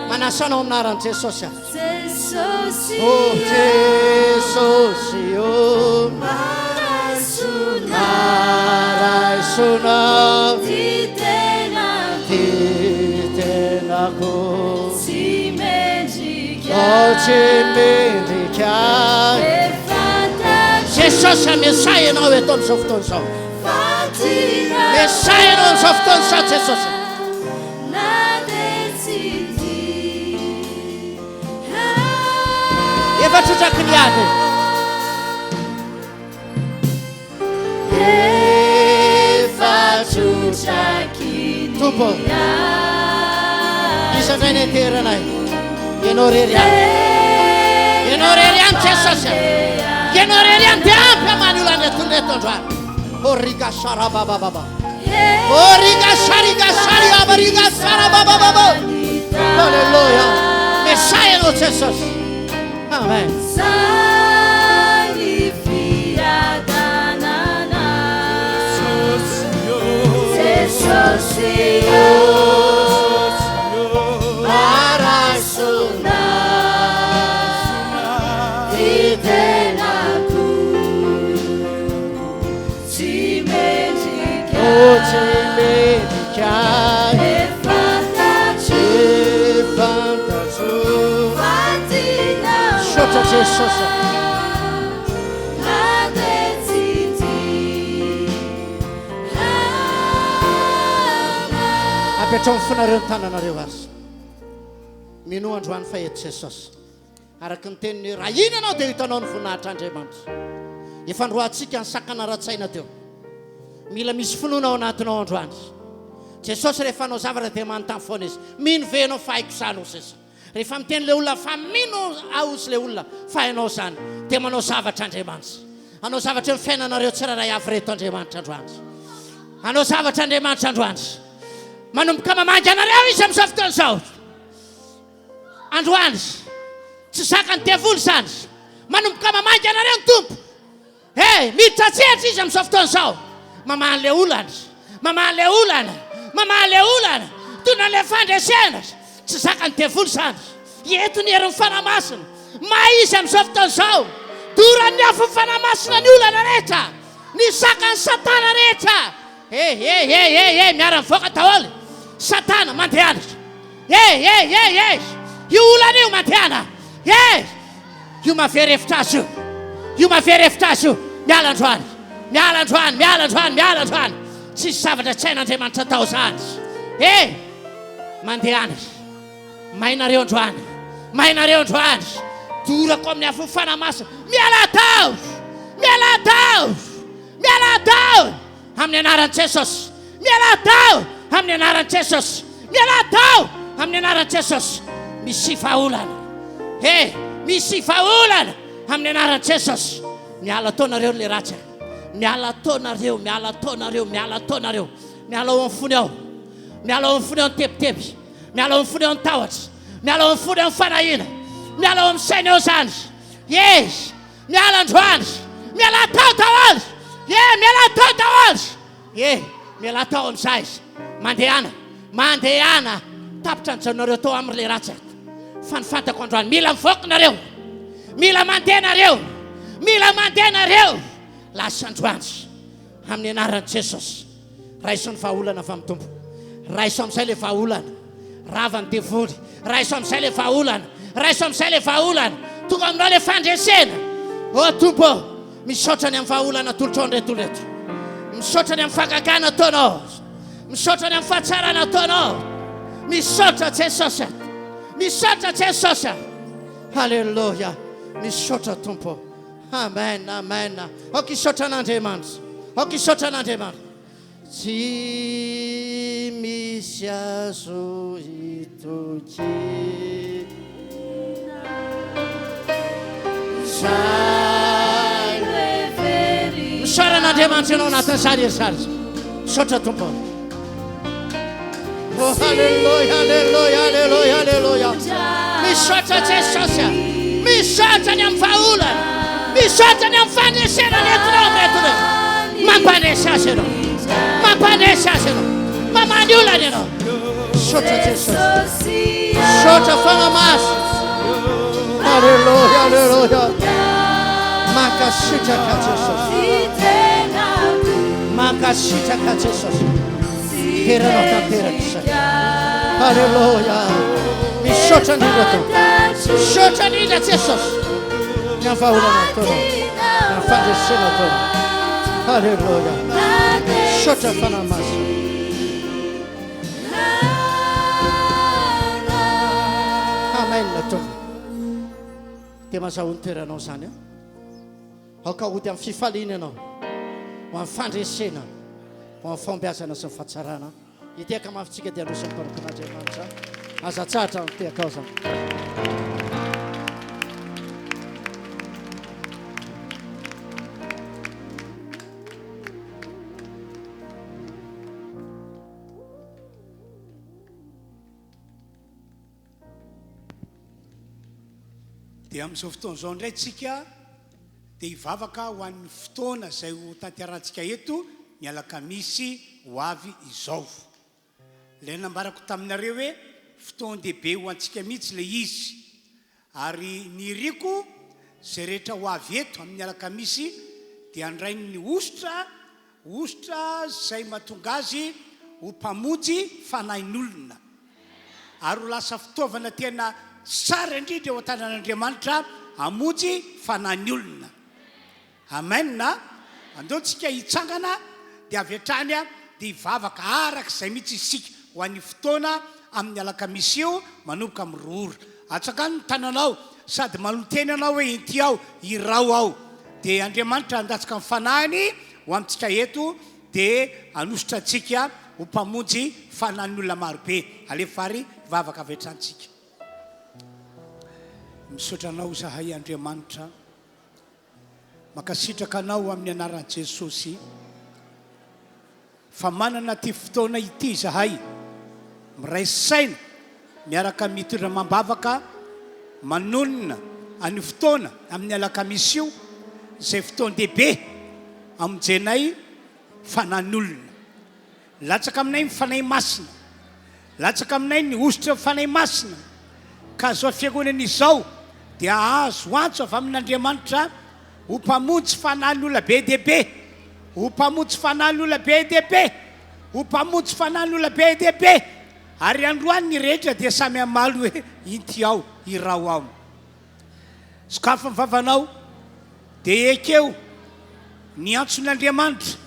Manasa anao amin'ny anaran'i Jesosy aho. Oh Jesosy oh. Maraisona. Ty tenako. Tsy mendrika. Oh tsy mendrika. Jesosy Mesia ianao eto amin'izao fotoana izao. Mesia ianao amin'izao fotoana izao Jesosy. Efa trotraky ny ady. Efa trotraky ny Tompo, iza indray ny anteranay? Ianao irery ihany. Ianao irery ihany Jesosy. Ianao irery ihany dia ampy hamaha ny olana eto eto androany. Origa sharabababa. Origa shariga shariaba riga sharabababa. Alléluia. Mesia ianao Jesosy. Amen. Zany fiadanana Jesosy ô Maraisona Ty tenako Tsy mendrika Oh, tsy mendrika Efa fantatro Fantatro Fa tianao Misaotra Jesosy. Na dia tsy tia Apetraho ny fonareo ny tananareo ary. Minoa androany fa eto Jesosy. Araka ny teniny hoe raha iny ianao dia ho hitanao ny voninahitr'Andriamanitra. Efa noroahantsika ny sakana ara-tsaina teo. Mila misy finoana ao anatinao androany. Jesosy rehefa hanao zavatra dia manontany foana izy. Mino ve ianao fa haiko izany hozy izy. Rehefa miteny ilay olona fa mino aho hozy ilay olona fa hainao izany dia manao zavatra Andriamanitra. Hanao zavatra eo amin'ny fiainanareo tsirairay avy ireto Andriamanitra androany. Hanao zavatra Andriamanitra androany. Manomboka mamangy anareo izy amin'izao fotoana izao. Androany, tsy zakan'ny devoly izany. Manomboka mamangy anareo ny Tompo. Hey, miditra an-tsehatra izy amin'izao fotoana izao. Mamaha an'ilay olana. Mamaha an'ilay olana. Mamaha an'ilay olana. Mitondra an'ilay fandresena. Tsy zakan'ny devoly izany. Eto ny herin'ny Fanahy Masina. Mahay izy amin'izao fotoana izao. Doran'ny afon'ny Fanahy Masina ny olana rehetra. Ny zakan'i Satana rehetra. Hey, hey, hey, hey, hey, miara-mivoaka daholo. Satana, mandehana. Hey, hey, hey, hey! Io olana io mandehana! Hey! Io mahavery hevitra azy io. Io mahavery hevitra azy io. Miala androany. Miala androany, miala androany, miala androany. Tsisy zavatra tsy hain'Andriamanitra atao izany. E! Mandehana. May nareo androany. May nareo androany. Dorako amin'ny afon'ny Fanahy Masina. Miala tao! Miala tao! Miala tao! Amin'ny anaran'i Jesosy. Mialà tao amin'ny anaran'i Jesosy. Mialà tao amin'ny anaran'i Jesosy. Misy vahaolana. He, misy vahaolana amin'ny anaran'i Jesosy. Miala tao nareo le ratsy. Miala tao nareo, miala tao nareo, miala tao nareo. Miala ao amin'ny fony ao. Miala ao amin'ny fony ao ny tebiteby. Miala ao amin'ny fony ao ny tahotra. Miala ao amin'ny fony ao ny fanahiana. Miala ao amin'ny saina ao izany. Yes. Miala androany! Mialà tao daholo! Ye, mialà tao daholo! Ye, mialà tao amin'izay! Mandehana! Mandehana! Tapitra ny jaonareo tao aminy le ratsy ato. Fa ny fantako androany, mila mivoaka nareo! Mila mandeha nareo! Mila mandeha nareo! Lasa androany! Amin'ny anaran'i Jesosy. Raiso ny vahaolana avy amin'ny Tompo. Raiso amin'izay ilay vahaolana. Rava ny devoly. Raiso amin'izay ilay vahaolana. Raiso amin'izay ilay vahaolana. Tonga aminao ilay fandresena. O Tompo ô, misaotra ny amin'ny vahaolana atolotrao an'ireto olona ireto. Misaotra ny amin'ny fahagagana ataonao. Misaotra ny amin'ny fahatsarana ataonao. Misaotra Jesosy. Misaotra Jesosy. Haleloia. Misaotra Tompo. Amen amen aoka hisaotra an'Andriamanitra aoka hisaotra an'Andriamanitra tsy misy azo itokiana izay Misaora an'Andriamanitra ianao anatin'izany hery izany misaotra Tompo Oh haleloia haleloia haleloia haleloia. Misaotra Jesosy a. Misaotra ny amin'ny vahaolana. Misaotra ny amin'ny fandresena nentinao amin'ireto ireto. Mampandresy azy ianao. Mampandresy azy ianao. Mamaha ny olana ianao. Misaotra Jesosy. Misaotra Fanahy Masina. Haleloia haleloia. Mankasitraka Jesosy. Mankasitraka Jesosy. Dera anao tanteraka izay. Alléluia. Misaotra indrindra Tompo. Misaotra indrindra Jesosy. Ny amin'ny vahaolana ataonao. Ny amin'ny fandresena ataonao. Alléluia. Misaotra Fanahy Masina. Amen Tompo. Dia mazahoa ny toeranao izany an. Aoka hody amin'ny fifaliana ianao, ho amin'ny fandresena, ho amin'ny fahombiazana sy ny fahatsarana. Hitehaka mafy tsika dia handroso ny mpanompon'Andriamanitra. Aza atsahatra ny tehakao izany. Dia amin'izao fotoana izao indray tsika dia hivavaka ho an'ny fotoana izay ho tanterahantsika eto ny alakamisy ho avy izao. Ilay nambarako taminareo hoe fotoan-dehibe ho antsika mihitsy ilay izy. Ary ny iriko izay rehetra ho avy eto amin'ny alakamisy dia handray ny hosotra, hosotra izay mahatonga azy ho mpamonjy fanahin'olona. Ary ho lasa fitaovana tena tsara indrindra eo an-tanan'Andriamanitra hamonjy fanahin'ny olona. Amen a! Andao tsika hitsangana dia avy hatrany dia hivavaka araka izay mihitsy isika ho an'io fotoana amin'ny alakamisy io manomboka amin'ny roa ora. Atsangano ny tananao sady manolo-tena ianao hoe inty aho, iraho aho. Dia Andriamanitra handatsaka ny fanahiny ho amintsika eto dia hanosotra antsika ho mpamonjy fanahin'ny olona marobe. Alefa ary hivavaka avy hatrany tsika. Misaotra Anao izahay Andriamanitra. Mankasitraka Anao amin'ny anaran'i Jesosy fa manana ity fotoana ity izahay miray saina miaraka mitondra amam-bavaka manonona an'io fotoana amin'ny alakamisy io izay fotoan-dehibe hamonjenay fanan'olona. Latsaka aminay ny Fanahy Masina. Latsaka aminay ny hosotry ny Fanahy Masina. Ka izao fiangonana izao dia hahazo antso avy amin'Andriamanitra ho mpamonjy fanahin'olona be dia be. Ho mpamonjy fanahin'olona be dia be. Ho mpamonjy fanahin'olona be dia be. Ary androany ny rehetra dia samy hamaly hoe, Inty aho, iraho aho. Sokafy ny vavanao, dia ekeo. ny antson'Andriamanitra.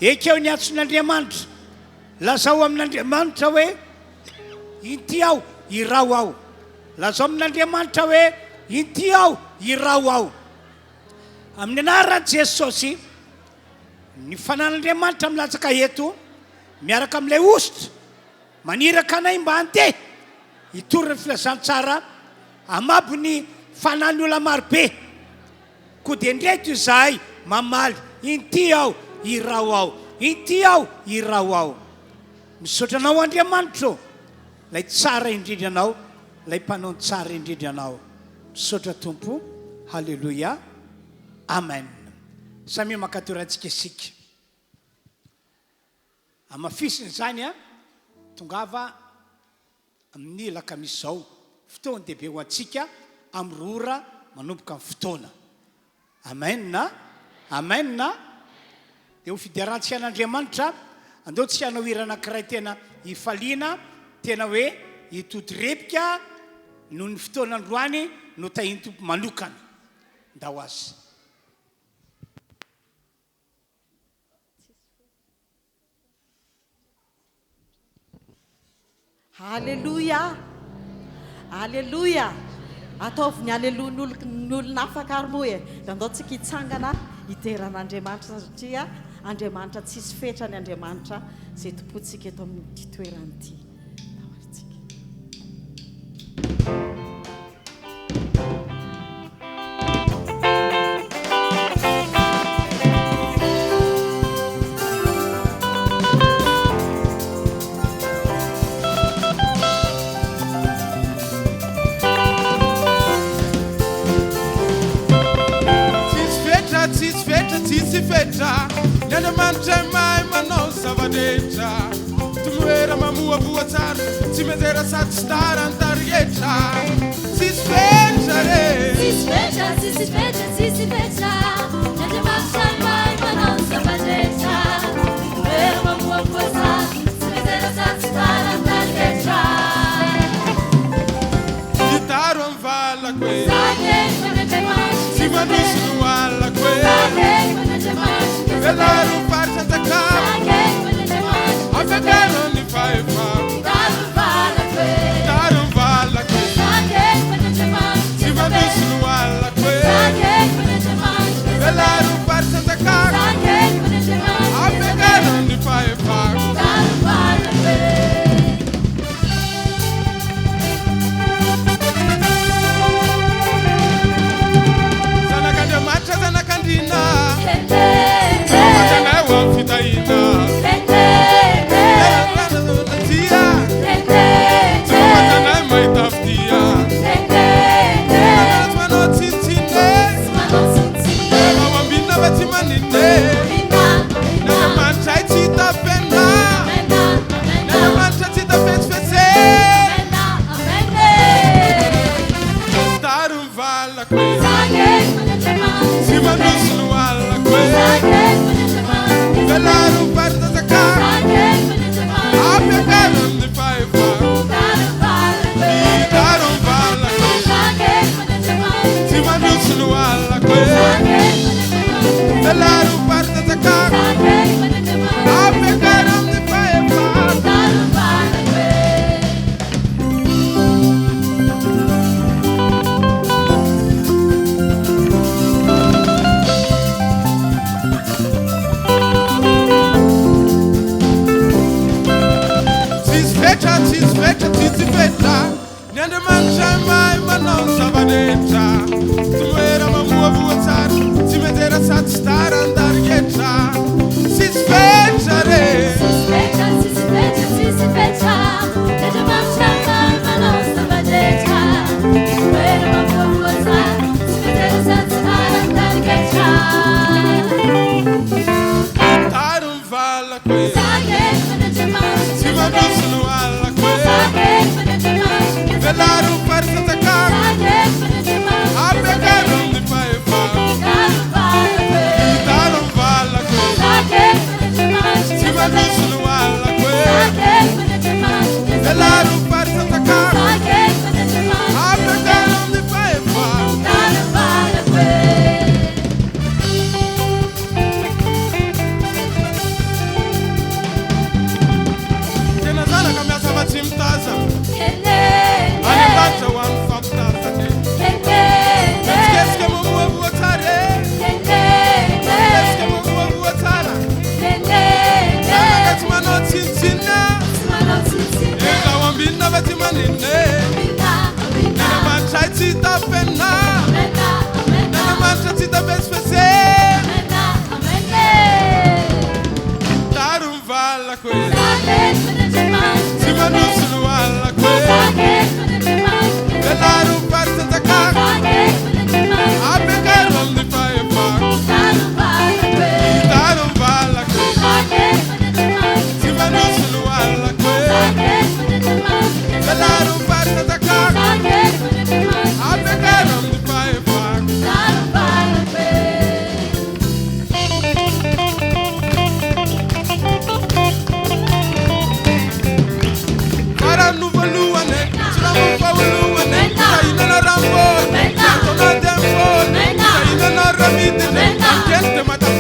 Ekeo ny antson'Andriamanitra. Lazao amin'Andriamanitra hoe, Inty aho, iraho aho. Lazao amin'Andriamanitra hoe, Inty aho, iraho aho. Amin'ny anaran'i Jesosy, ny fanan'Andriamanitra milatsaka eto, miaraka amin'ilay hosotra, maniraka anay mba handeha hitory ny filazantsara, hamabo ny fanahin'ny olona marobe. Koa dia indreto izahay mamaly, Inty aho, iraho aho. Inty aho, iraho aho. Misaotra Anao Andriamanitra ô, Ilay tsara indrindra Anao, Ilay mpanao ny tsara indrindra Anao. Misaotra Tompo. Haleloia. Amen. Samia mankatorantsika isika. Hamafisina izany an, tongava amin'ny alakamisy izao, fotoan-dehibe ho antsika amin'ny roa ora manomboka ny fotoana. Amen a! Amen a! Dia ho fiderantsika an'Andriamanitra, andao tsika hanao hira anankiray tena hifaliana, tena hoe hitotorebika noho ny fotoana androany notahian'ny Tompo manokana. Ndao azy. Aleloia! Aleloia! Ataovy ny aleloia ny olona afaka ary moa e! Dia andao tsika hitsangana hidera an'Andriamanitra satria Andriamanitra tsisy fetra ny Andriamanitra izay tompointsika eto amin'ity toerana ity. Andao ary tsika. Tsisy fetra, tsisy fetra, tsisy fetra Ny Andriamanitra mahay manao zava-drehetra Tomoera mamohavoha tsara Tsy mianjera sady tsy tara ny tarigetra Tsisy fetra re Tsisy fetra, tsisy fetra, tsisy fetra Ny Andriamanitra mahay manao ny zava-drehetra Mitoera mamohafoha tsara Tsy mianjera sady tsy tara ny tarigetra Gitaro amin'ny valako e Zakeko an'Andriamanitra Tsy mandroso no halako e Zakeko an'Andriamanitra Velaro faritra anjakako Zakeko an'Andriamanitra Ampiakaro ny fahefako Gitaro ny valako e Gitaro ny valako e Zakeko an'Andriamanitra Tsy mandroso no halako e Zakeko an'Andriamanitra Velaro faritra anjakako Zakeko an'Andriamanitra Ampiakaro ny fahefako Gitaro ny valako e Zanak'Andriamanitra zanak'Andriana Anay ho amin'ny fitahiana Tia Tsy anay mahita fitia Tsy manao tsinontsinona Ao ambinina.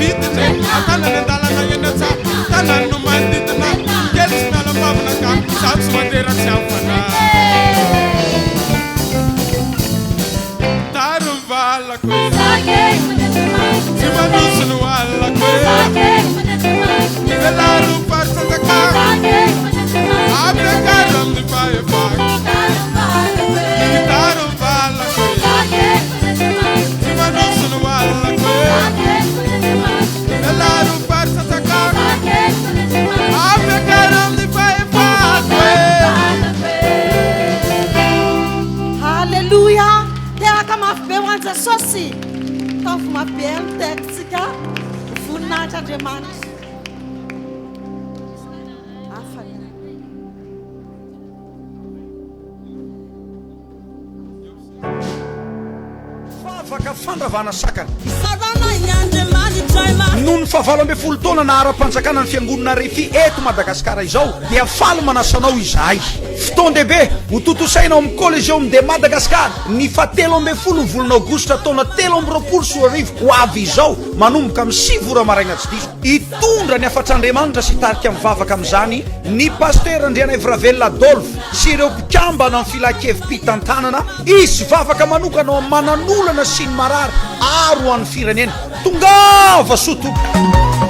tafiditra e Tanana an-dalana eny an-tsaha Tanany no manodidina Kely tsy miala am-bavona ka Izaho tsy mandeha raha tsy amin'ny fanahy Tary ny valako e Tsy mandroso no alako e Velaro faritsanjakako Ampiakaro amin'ny fahefako Tary ny valako e Tsy mandroso no alako e Velaro faritsanjakako Ampiakaro amin'ny fahefako e Haleloia! Tehaka mafy be ho an'i Jesosy. Taovy mafy be ny tehakintsika. Voninahitra Andriamanitra. Hafa ny. Vavaka fandravana sakana. Isaorana Noho ny faha-18 taona naha ara-panjakana ny Fiangonana Refi eto Madagasikara izao dia faly manasa anao izahay. Fotoan-dehibe ho tontosaina ao amin'ny Coliseum de Madagascar ny faha-13 ny volana aogositra taona 2023 ho avy izao manomboka amin'ny sivy ora maraina tsy diso. Hitondra ny hafatr'Andriamanitra sy hitarika mivavaka amin'izany ny Pasitera Andrianaivoravelona Adolphe sy ireo mpikambana amin'ny Filankevi-pitantanana. Hisy vavaka manokana ho amin'ny manan'olana sy ny marary ary ho an'ny firenena. Tongava soa tompoko!